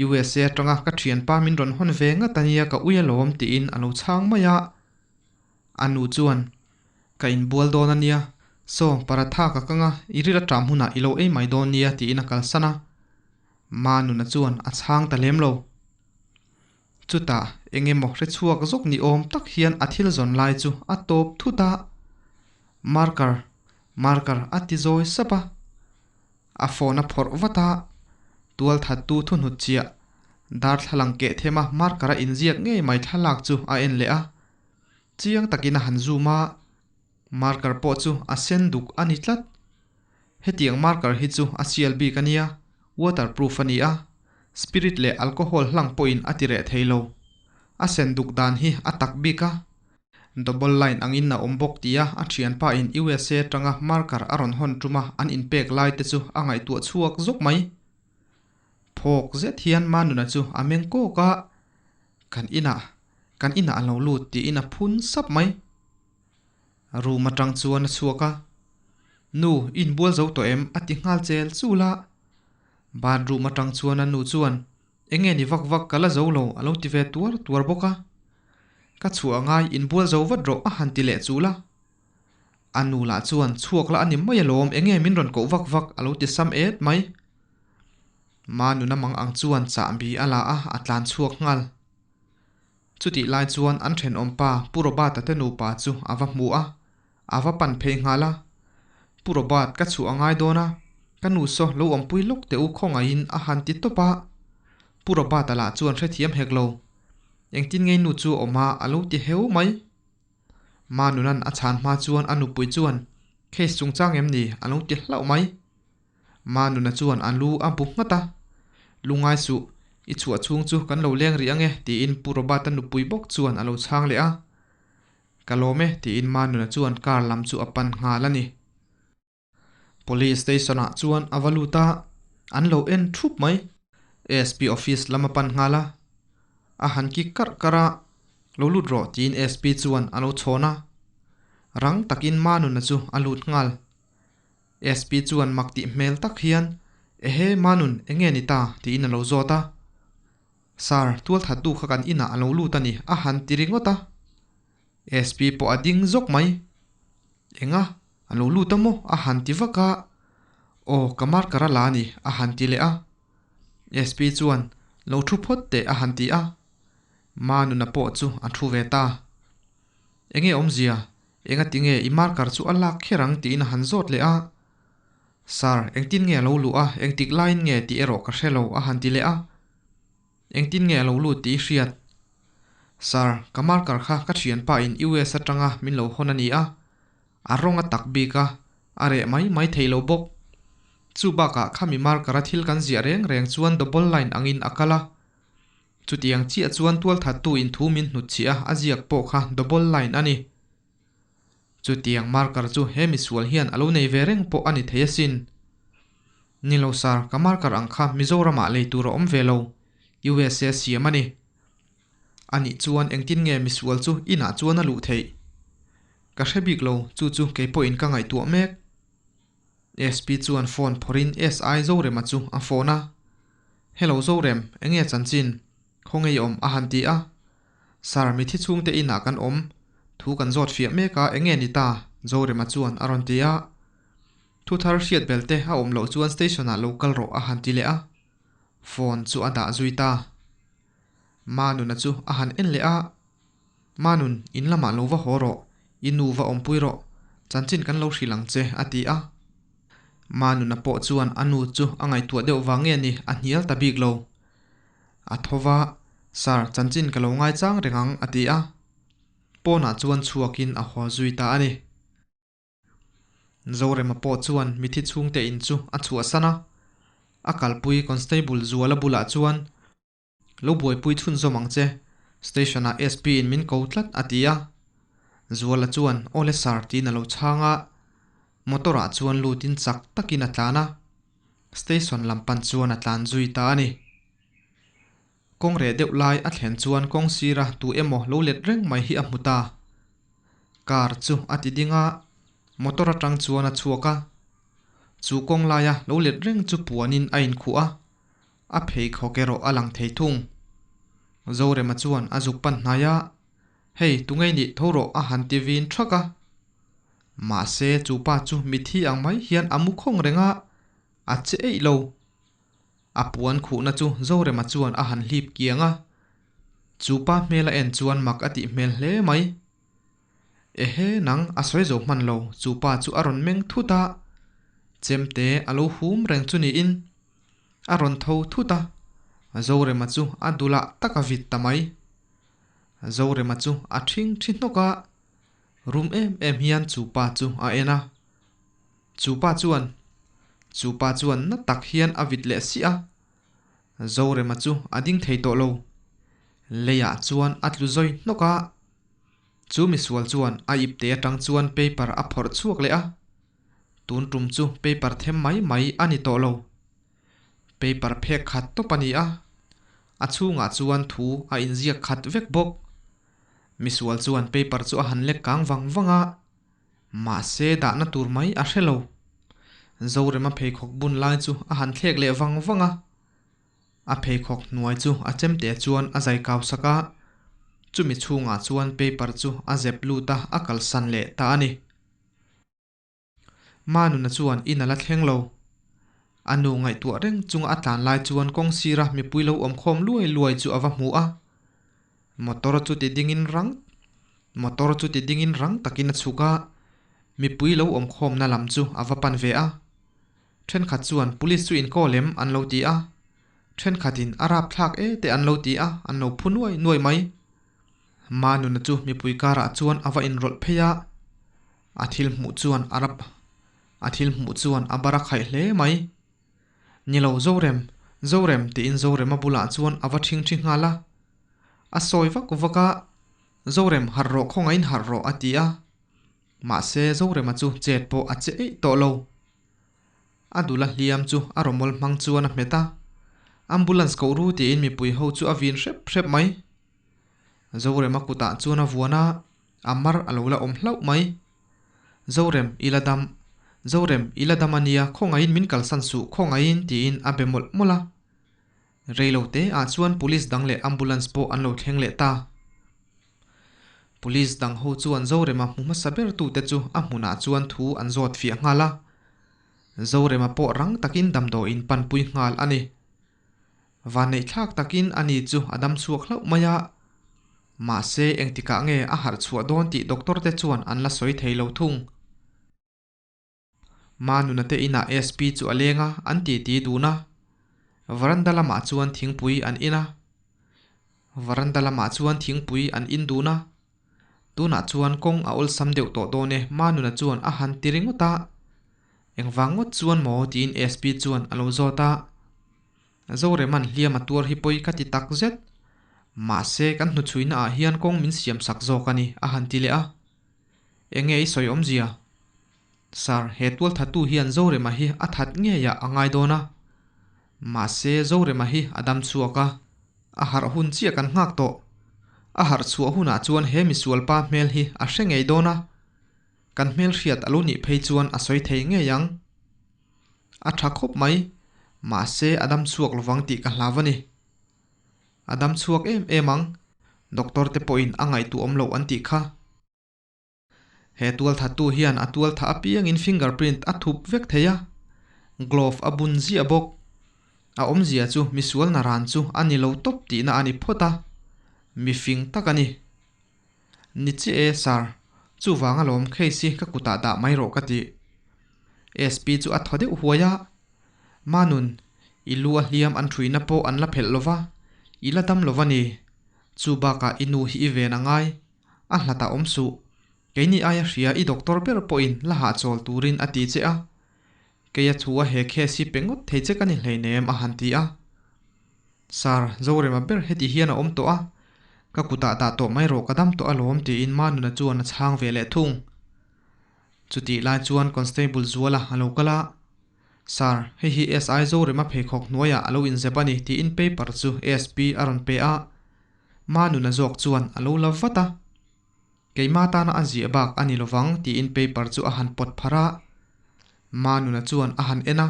USA atanga ka thianpa min rawn hawn ve ngat a nia ka ui alawm tiin a lo chhang mai a. A nu chuan, Ka inbual dawn a nia, saw paratha ka kang a, i ril aṭam hunah i lo ei mai dawn nia tiin a kalsan a. Manuna chuan a chhang ta lem lo. Chutah eng emaw hre chhuak zawk ni awm tak hian a thil zawn lai chu a tawp thut a, Marker, marker a ti zawi sap a. A phone a phawrh vat a, tualthattu thuhnut chiah darthlalang keh them a marker a inziak ngei mai thlalak chu a en leh a. Chiang takin a han zoom a, marker pawh chu a sen duk a ni tlat. Hetiang marker hi chu a sial bik a nia, waterproof a ni a, spirit leh alcohol hlang pawhin a ti reh thei lo. A sen duk dan hi a tak bik a, double line angin a awm bawk tia a thianpa in USA atanga marker a rawn hawn tuma an inpek lai te chu a ngaihtuah chhuak zawk mai. Phawk zet hian Manuna chu a meng kawk a, Kan inah, kan inah a lo lut tiin a phun sap mai. Room atang chuan a chhuak a, Nu, i inbual zo tawh em? a ti nghal chel chul a. Bathroom atang chuan a nu chuan, Enge ni vak vak ka la zo lo a lo ti ve tuar tuar bawk a. Ka chhuah angai, inbual zo vat rawh a han ti leh chul a. A nu lah chuan, Chhuak la a ni mai alawm, enge min rawn koh vak vak a lo ti sam et mai. Ma nuna mang ang chuan chahbi a la a, a tlan chhuak nghal. Chutih lai chuan an thenawm pa Pu Robert-a te nupa chu a va hmu a, a va pan phei nghal a. Pu Robert, ka chhuah a ngai dawn a, ka nu saw lo awmpui lawk teh u khawngaihin a han ti tawp a. Pu Robert-a lah chuan hrethiam hek lo. Engtin ngei nu chu a awm a, a lo ti heu mai. Ma nunan a chhan hma chuan a nupui chuan, Case chungchang em ni? a lo ti hlauh mai. Manuna chuan a lu a bu nghat a, Lungai suh, i chhuah chhung chu kan lo leng rih ange, tiin Pu Robert-a nupui bawk chuan a lo chhang leh a. Ka lawm e, tiin Manuna chuan car lam chu a pan nghal a ni. Police station ah chuan a va lut a, an lo en thup mai. SP office lam a pan nghal a, a han kik karh karh a, Lo lut rawh tiin SP chuan a lo chhawn a. Rang takin Manuna chu a lut nghal. SP chuan mak tih hmel tak hian, Ehe Manun, enge ni ta? tiin a lo zawt a. Sir, tualthattu kha kan inah a lo lut a ni, a han ti ringawt a. SP pawh a ding zawk mai. Enga? A lo lut a maw? A han ti vak a. Aw, ka marker a la a ni, a han ti leh a. SP chuan, Lo thu phawt teh, a han ti a. Manuna pawh chu a thu ve ta. Enge awmzia? Engatinge i marker chu a lak kher ang tiin a han zawt leh a. Sir, engtin nge a lo luh a, engtik laiin nge tih erawh ka hre lo, a han ti leh a. Engtin nge a lo lut tih i hriat? Sir, ka marker kha ka thianpa in US atanga min lo hawn a ni a, a rawng a tak bik a, a reh mai mai thei lo bawk. Chu bakah khami marker a thil kan ziah reng reng chuan double line angin a kal a. Chutiang chiah chuan tualthattu in thu min hnutchhiah a, a ziak pawh kha double line a ni. Chutiang marker chu he misual hian a lo nei ve reng pawh a ni thei asin. Ni lo sir, ka marker ang kha Mizoramah lei tur a awm ve lo, USA siam a ni. Anih chuan engtin nge misual chu inah chuan a luh theih? Ka hre bik lo, chu chu kei pawhin ka ngaihtuah mek. SP chuan phone phawrhin SI Zorema chu a phone a. Hello Zorem, enge chanchin? Khawnge i awm? a han ti a. Sir, mithi chhungte inah kan awm. Thu kan zawt fiah mek a, enge ni ta? Zorema chuan a rawn ti a. Thu thar hriat bel te a awm loh chuan station ah lo kal rawh a han ti leh a. Phone chu a dah zui ta. Manuna chu a han en leh a. Manun, in lamah lo va haw rawh, i nu va awmpui rawh, chanchin kan lo hrilh ang che, a ti a. Manuna pawh chuan a nu chu a ngaihtuah deuh vang nge ni a hnial ta bik lo. A tho va, Sir, chanchin ka lo ngaichang reng ang, a ti a. Pawnah chuan chhuakin a haw zui ta a ni. Zorema pawh chuan mithi chhungte in chu a chhuahsan a. A kalpui Constable Zuala bulah chuan, Lo buaipui chhunzawm ang che, Station-ah SP in min ko tlat, a ti a. Zuala chuan, Awle sir, tiin a lo chhang a. Motor-ah chuan lutin chak takin a tlan a. Station lam pan chuan a tlan zui ta a ni. Kawng reh deuh lai a thlen chuan kawng sira tu emaw lo let reng mai hi a hmu ta. Car chu a ti ding a, motor atang chuan a chhuak a. Chu kawng laia lo let reng chu puanin a inkhuh a, a pheikhawk erawh a lang thei thung. Zorema chuan a zuk pan hnai a, Hei, tungei nih tho rawh a han ti vin thak a. Mahse chu pa chu mithi ang mai hian a mu khawng reng a, a che eih lo. A puan khuhna chu Zorema chuan a han hlip kiang a, chu pa hmel a en chuan mak a tih hmel hle mai. Ehe nang a sawi zo hman lo, chu pa chu a rawn meng thut a, chemte a lo hum reng chu niin a rawn tho thut a, Zorema chu a dulah tak a vit ta mai. Zorema chu a thing thi hnawk a, rum em em hian chu pa chu a en a. Chu pa chuan, Chu pa chuan na tak hian a vit leh siah a, Zorema chu a ding thei tawh lo. Leiah chuan a tlu zawi hnawk a. Chu misual chuan a ipte atang chuan paper a phawrh chhuak leh a. Tun tum chu paper them mai mai a ni tawh lo. Paper phek khat tawp a ni a, a chhungah chuan thu a inziak khat vek bawk. Misual chuan paper chu a han lek kang vang vang a. Mahse dahna tur mai a hre lo. Zorema pheikhawk bun lai chu a han thlek leh vang vang a. A pheikhawk hnuai chu a chemte chuan a zai kau sak a, chumi chhungah chuan paper chu a zep lut a, a kalsan leh ta a ni. Manuna chuan in a la thleng lo. A nu ngaihtuah reng chunga a tlan lai chuan kawng sira mipui lo awm khawm luai luai chu a va hmu a. Motor chu ti dingin rang Motor chu ti dingin rang takin a chhuk a, mipui lo awm khawmna lam chu a va pan ve a. Thenkhat chuan police chu inkawl em an lo ti a, thenkhatin a rapthlak e te an lo ti a, an lo phu nuai nuai mai. Manuna chu mipui karah chuan a va inrawlh phei a, a thil hmuh chuan a rap a thil hmuh chuan a bar a khaih hle mai. Ni lo Zorem, Zorem tiin Zorema bulah chuan a va ṭhingṭhi nghal a. A sawi vak vak a, Zorem harh rawh khawngaihin harh rawh a ti a. Mahse Zorema chu chet pawh a che eih tawh lo. A dul a hliam chu a rawmawl hmang chuan a hmet a. Ambulance koh ru tiin mipui ho chu a vin hrep hrep mai. Zorema kutah chuan a vuan a, a mar a lo la awm hlauh mai. Zorem, i la dam. Zorem, i la dam a nia, khawngaihin min kalsan suh, khawngaihin tiin a be mawlh mawlh a. Rei lo te ah chuan police dang leh ambulance pawh an lo thleng leh ta. Police dang ho chuan Zorema hmu hmasa ber tute chu a hmunah chuan thu an zawt fiah nghal a. Zorema pawh rang takin damdawiin panpui nghal a ni. Vanneihthlak takin ani chu a dam chhuak hlauh mai a. Mahse engtikah nge a harh chhuah dawn tih doctor te chuan an la sawi thei lo thung. Manuna te inah SP chu a leng a, an titi dun a. Varanda lamah chuan thingpui an in a. Varanda lamah chuan thingpui an in dun a. Tunah chuan kawng a awlsam deuh tawh dawn e Manuna chuan a han ti ringawt a. Engvang ngawt chuan maw tiin SP chuan a lo zawt a. Zoreman hliam a tuar hi pawi ka ti tak zet. Mahse kan hnuchhuina ah hian kawng min siam sak zawk a ni a han ti leh a. Enge i sawi awmzia? Sir, he tualthatu hian Zorema hi a that ngeiah a ngai dawn a. Mahse Zorema hi a dam chhuak a, a harh hun chiah kan nghak tawh. A harh chhuah hunah chuan he misualpa hmel hi a hre ngei dawn a. Kan hmel hriat a lo nih phei chuan a sawi thei ngei ang. A tha khawp mai, mahse a dam chhuak lovang tih ka hlau a ni. A dam chhuak em em ang, doctor te pawhin a ngaihtuah awm loh an tih kha. He tualthattu hian a tualtha apiangin fingerprint a thup vek thei a, glove a bun ziah bawk. A awmzia chu misual naran chu a ni lo tawp tihna a ni phawt a, mi fing tak a ni. Ni chiah e, Sir. Chuvang alawm case hi ka kutah dah mai rawh ka ti. SP chu a thaw deuh huai a, Manun, i lu a hliam an thuina pawh an la phelh lova, i la dam lova ni. Chu bakah i nu hi i ven a ngai. A hlat a awm suh. Keini aia hria i doctor ber pawhin la hahchawl turin a ti che a. Keia thu a he case hi pe ngawt thei che ka ni hleinem a han ti a. Sir, Zorema ber heti hian a awm tawh a. Ka kutah dah tawh mai rawh ka dam tawh alawm tiin Manuna chuan a chhang ve leh thung. Chutih lai chuan Constable Zuala a lo kal a. Sir, hei hi SI Zorema pheikhawk hnuaiah a lo inzep a ni tiin paper chu SP a rawn pe a. Manuna zawk chuan a lo la vat a. Keimah tana a ziah bak a ni lovang tiin paper chu a han pawt pharh a. Manuna chuan a han en a.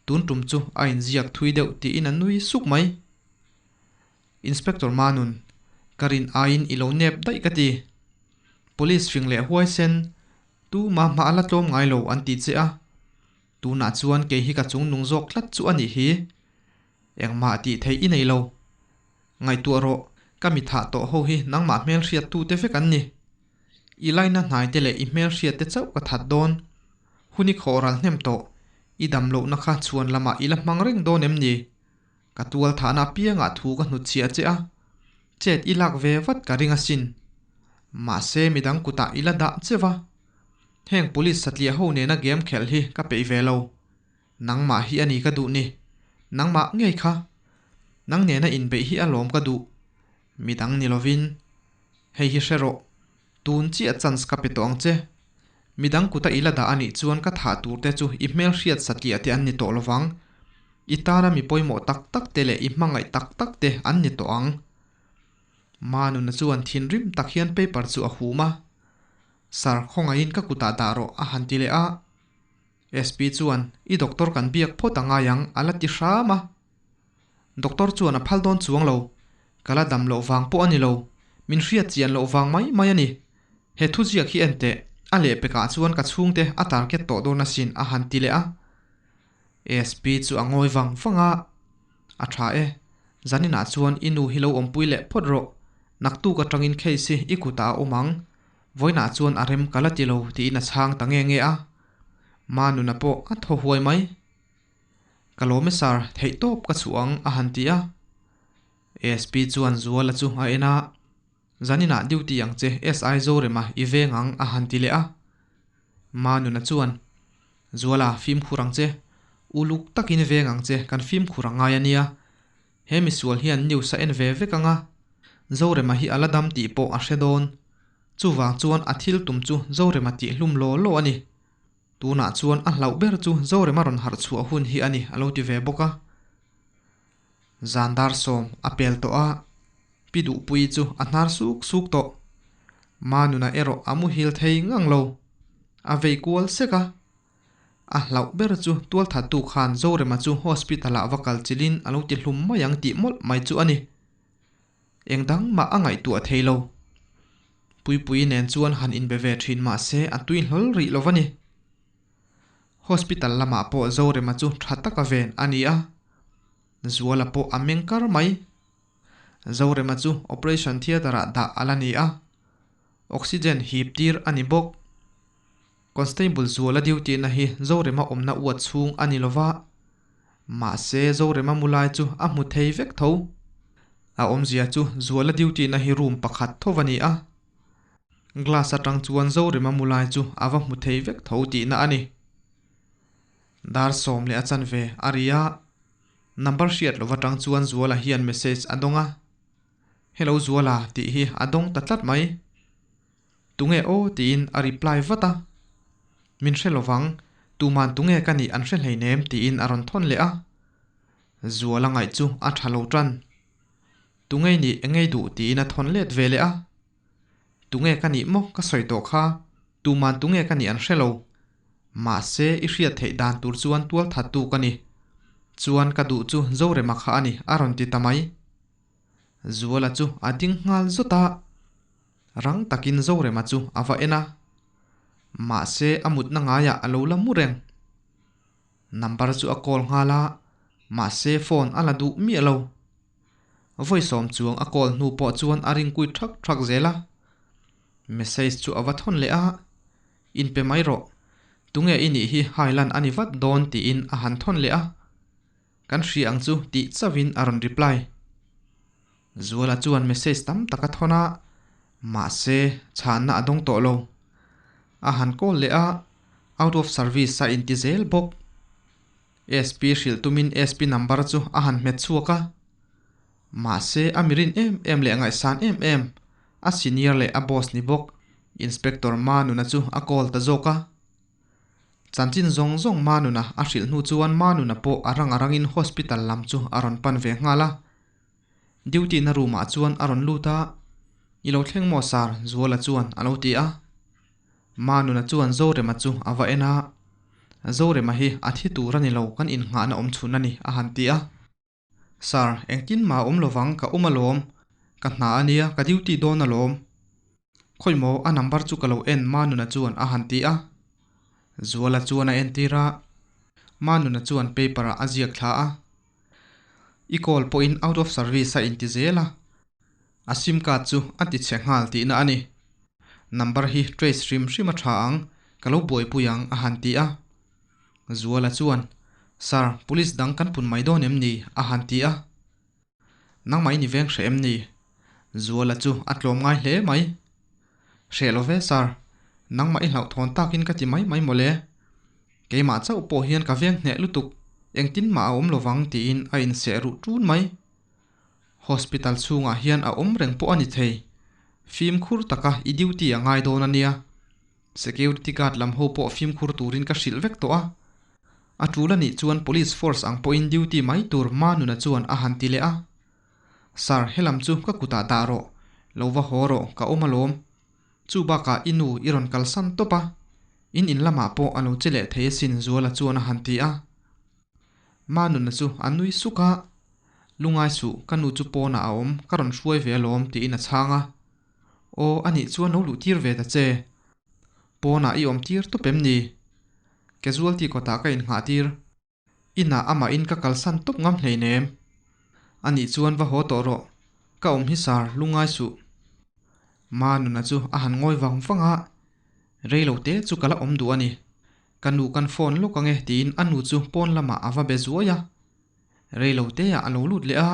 Tun tum chu a inziak thui deuh tiin a nui suk mai. Inspector Manun, ka rin aiin i lo nep daih ka ti. Police fing leh huaisen, tu mah hma a la tlawm ngai lo an ti che a. Tunah chuan kei hi ka chungnung zawk tlat chu a nih hi. Engmah tih theih i nei lo. Ngaihtuah rawh, ka mi thah tawh ho hi nangmah hmelhriat tute vek an ni. I laina hnai te leh i hmelhriat te chauh ka that dawn. Hun i khawh ral hnem tawh, i dam lohna kha chhuan lamah i la hmang reng dawn em ni? Ka tual thahna apiangah thu ka hnutchhiah che a, chet i lak ve vat ka ring asin. Mahse midang kutah i la dah che va. Heng police satliah ho nena game khelh hi ka peih ve lo. Nangmah hi a ni ka duh ni. Nangmah ngei kha. Nang nena inbeih hi a lawm ka duh. Midang ni lovin. Hei hi hre rawh. Tun chiah chance ka pe tawh ang che. Midang kuta i la dah a nih chuan ka thah tur te chu i hmelhriat satliah te an ni tawh lovang. I tana mi pawimawh tak tak te leh i hmangaih tak tak te an ni tawh ang. Manuna chuan thinrim tak hian paper chu a hum a. Sir, khawngaihin ka kutah dah rawh a han ti leh a. SP chuan, I doctor kan biak phawt a ngai ang, a la ti hram a. Doctor chuan a phal dawn chuang lo. Ka la dam loh vang pawh a ni lo. Min hriat chian loh vang mai mai a ni. He thuziak hi en teh, a lehpekah chuan ka chhungte a target tawh dawn asin a han ti leh a. SP chu a ngawi vang vang a, A tha e, zaninah chuan i nu hi lo awmpui leh phawt rawh. Naktuk atangin case hi i kutah a awm ang. Vawiinah chuan a rem ka la ti lo tiin a chhang ta nge nge a. Manuna pawh a thaw huai mai. Ka lawm e sir, theih tawp ka chhuah ang a han ti a. ASP chuan Zuala chu a en a, Zaninah duty ang che SI Zorema i veng ang a han ti leh a. Manuna chuan, Zuala fimkhur ang che, uluk takin veng ang che kan fimkhur a ngai a nia. He misual hian news a en ve vek ang a. Zorema hi a la dam tih pawh a hre dawn. Chuvang chuan a thil tum chu Zorema tih hlum law law a ni. Tunah chuan a hlauh ber chu Zorema rawn harh chhuah hun hi a ni a lo ti ve bawk a. Zan dar sawm a pel tawh a, Pi Duhpuii chu a hnar suk suk tawh. Manuna erawh a muhil thei ngang lo. A vei kual sek a. A hlauh ber chu tualthattu khan Zorema chu hospital ah va kal chilhin a lo ti hlum mai ang tih mawlh mai chu a ni. Eng dang mah a ngaihtuah thei lo. Puipuii nen chuan han inbe ve thin mah se a tui hlawl rih lo va ni. Hospital lamah pawh Zorema chu tha taka ven a ni a. Zuala pawh a meng kar mai. Zorema chu operation theatre ah dah a la ni a. Oxygen hip tir a ni bawk. Constable Zuala duty na hi Zorema awmna uat chhung a ni lova, mahse Zorema mu lai chu a hmu thei vek tho. A awmzia chu Zuala duty na hi room pakhat tho va ni a, glass atang chuan Zorema mu lai chu a va hmu thei vek tho tihna a ni. Dar sawm leh a chanve a ri a, number hriat lova tang chuan Zuala hian message a dawng a, Hello Zuala tih hi a dawng ta tlat mai. Tunge aw tiin a reply vat a. Min hre lovang, tuman tunge ka nih an hre hleinem tiin a rawn thawn leh a. Zuala ngaih chu a tha lo tan. Tungei nih engei duh tiin a thawn let ve leh a. Tunge ka nih maw ka sawi tawh kha, tuman tunge ka nih an hre lo. Mahse i hriat theih dan tur chuan tual thattu ka ni. Chuan ka duh chu Zorema kha a ni a rawn ti ta mai. Zuala chu a ding nghal zawt a. Rang takin Zorema chu a va en a, mahse a mutna ngaiah a lo la mu reng. Number chu a call nghal a, mahse phone a la duh miah lo. Vawi sawm chuang a call hnu pawh chuan a ring kui thak thak zel a. Message chu a va thawn leh a, Inpe mai rawh, tunge i nih hi hailan a ni vat dawn tiin a han thawn leh a. Kan hria ang chu tih chauhin a rawn reply. Zuala chuan message tam tak a thawn a, mahse chhanna a dawng tawh lo. A han call leh a, out of service a inti zel bawk. SP hrilh tumin SP number chu a han hmet chhuak a, mahse a mirin em em leh ngaihsan em em, a senior leh a boss ni bawk Inspector Manuna chu a call ta zawk a. Chanchin zawng zawng Manuna a hrilh hnu chuan Manuna pawh a rang a rangin hospital lam chu a rawn pan ve nghal a. Duty na room ah chuan a rawn lut a, I lo thleng maw sir? Zuala chuan a lo ti a. Manuna chuan Zorema chu a va en a, Zorema hi a thi tur a ni lo kan innghahna awm chhun a ni a han ti a. Sir, engtin mah awm lovang ka awm alawm, ka hna a nia, ka duty dawn alawm. Khawi maw a number chu ka lo en Manuna chuan a han ti a. Zuala chuan a entir a, Manuna chuan paper ah a ziak thla a. I call pawhin out of service a inti zel a, a sim card chu a ti chhe nghal tihna a ni. Number hi trace hrim hrim a tha ang, ka lo buaipui ang a han ti a. Zuala chuan, Sir, police dang kan pun mai dawn em ni? a han ti a. Nangmah i ni veng hreh em ni? Zuala chu a tlawm ngai hle mai. Hreh lo ve, Sir. Nangmah i hlauhthawn takin ka ti mai mai mawle. Keimah chauh pawh hian ka veng hneh lutuk, engtin mah a awm lovang tiin a inseh ruh ṭun mai. Hospital chhungah hian a awm reng pawh a ni thei. Fimkhur taka i duty a ngai dawn a nia. Security guard lam ho pawh fimkhur turin ka hrilh vek tawh a. A tul a nih chuan police force ang pawhin duty mai tur Manuna chuan a han ti leh a. Sir, helam chu ka kutah dah rawh, lo va haw rawh, ka awm alawm. Chu bakah i nu i rawn kalsan tawp a, in in lamah pawh a lo che leh thei asin Zuala chuan a han ti a. Manuna chu a nui suk a, Lungai suh, ka nu chu pawnah a awm, ka rawn hruai ve alawm tiin a chhang a. Aw, anih chuan lo luh tir ve ta che. Pawnah i awm tir tawp em ni? Casualty kawtah ka innghah tir. Inah amahin ka kalsan tawp ngam hleinem. Anih chuan va haw tawh rawh. Ka awm hi sar, lungai suh. Manuna chu a han ngawi vang vang a, Rei lo te chu ka la awm duh a ni. Ka nu kan phone lawk ange tiin a nu chu pawn lamah a va be zuai a. Rei lo teah a lo lut leh a.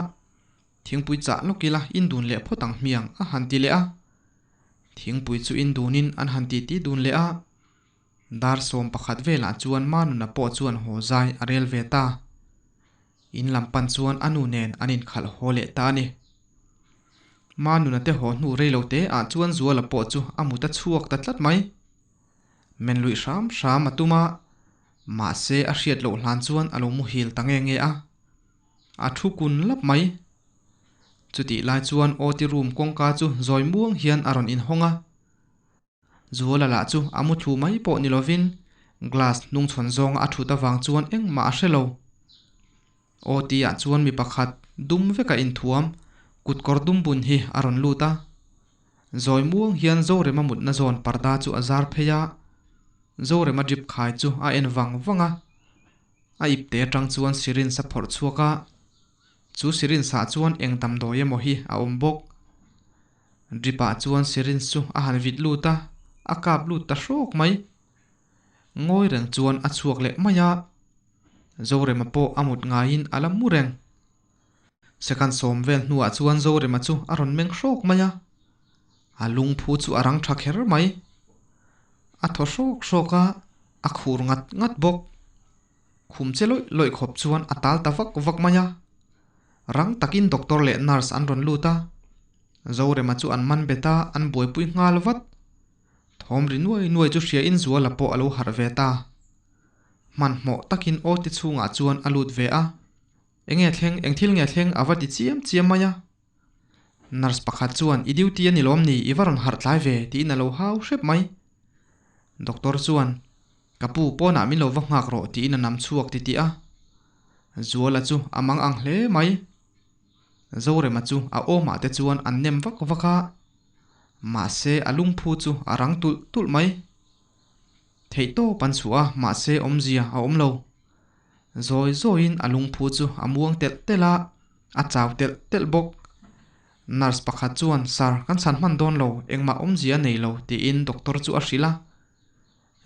Thingpui chah lawk ila in dun leh phawt ang hmiang a han ti leh a. Thingpui chu in dunin an han titi dun leh a. Dar 11 velah chuan Manuna pawh chuan haw zai a rel ve ta. In lam pan chuan a nu nen an inkhalh haw leh ta a ni. Manuna te haw hnu rei lo te ah chuan Zuala pawh chu a mut a chhuak ta tlat mai. Men luih hram hram a tum a, mahse a hriat loh hlan chuan a lo muhil ta nge nge a. A thu kun lap mai. Chutih lai chuan OT room kawngka chu zawi muang hian a rawn inhawng a. Zuala lah chu a muthlu mai pawh ni lovin glass hnungchhawn zawnga a thut avang chuan engmah a hre lo. OT ah chuan mi pakhat dum veka inthuam kutkawr dum bun hi a rawn lut a. Zawi muang hian Zorema mutna zawn parda chu a zar phei a, Zorema drip khai chu a en vang vang a. A ipte atang chuan syringe a phawrh chhuak a, chu syringe ah chuan eng damdawi emaw hi a awm bawk. Drip ah chuan syringe chu a han vit lut a, a kap lut ta hrawk mai. Ngawi reng chuan a chhuak leh mai a, Zorema pawh a mut ngaiin a la mu reng. Second sawm vel hnuah chuan Zorema chu a rawn meng hrawk mai a, a lungphu chu a rang tha kher mai. A thaw hrawk hrawk a, a khur ngat ngat bawk. Khum che lawih lawih khawp chuan a tal ta vak vak mai a. Rang takin doctor leh nurse an rawn lut a, Zorema chu an man bet a, an buaipui nghal vat. Thawm ri nuai nuai chu hria in Zuala pawh a lo harh ve ta. Hmanhmawh takin aw ti chhungah chuan a lut ve a. Enge thleng, eng thil nge thleng a va ti chiam chiam mai a. Nurse pakhat chuan i duty a ni lawm ni, i va rawn harh tlai ve tiin a lo hau hrep mai. Doctor chuan, Ka pu, pawnah min lo va nghak rawh tiin a nam chhuak ti tih a. Zuala chu a mang ang hle mai. Zorema chu a awmah te chuan an nem vak vak a, mahse a lungphu chu a rang tulh tulh mai. Theih tawp an chhuah a, mahse awmzia a awm lo. Zawi zawiin a lungphu chu a muang telh telh a, a chau telh telh bawk. Nurse pakhat chuan, Sir, kan chhan hman dawn lo, engmah awmzia a nei lo, tiin doctor chu a hrilh a.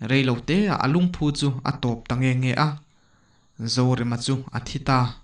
Rei lo te ah a lungphu chu a tawp ta nge nge a, Zorema chu a thi ta.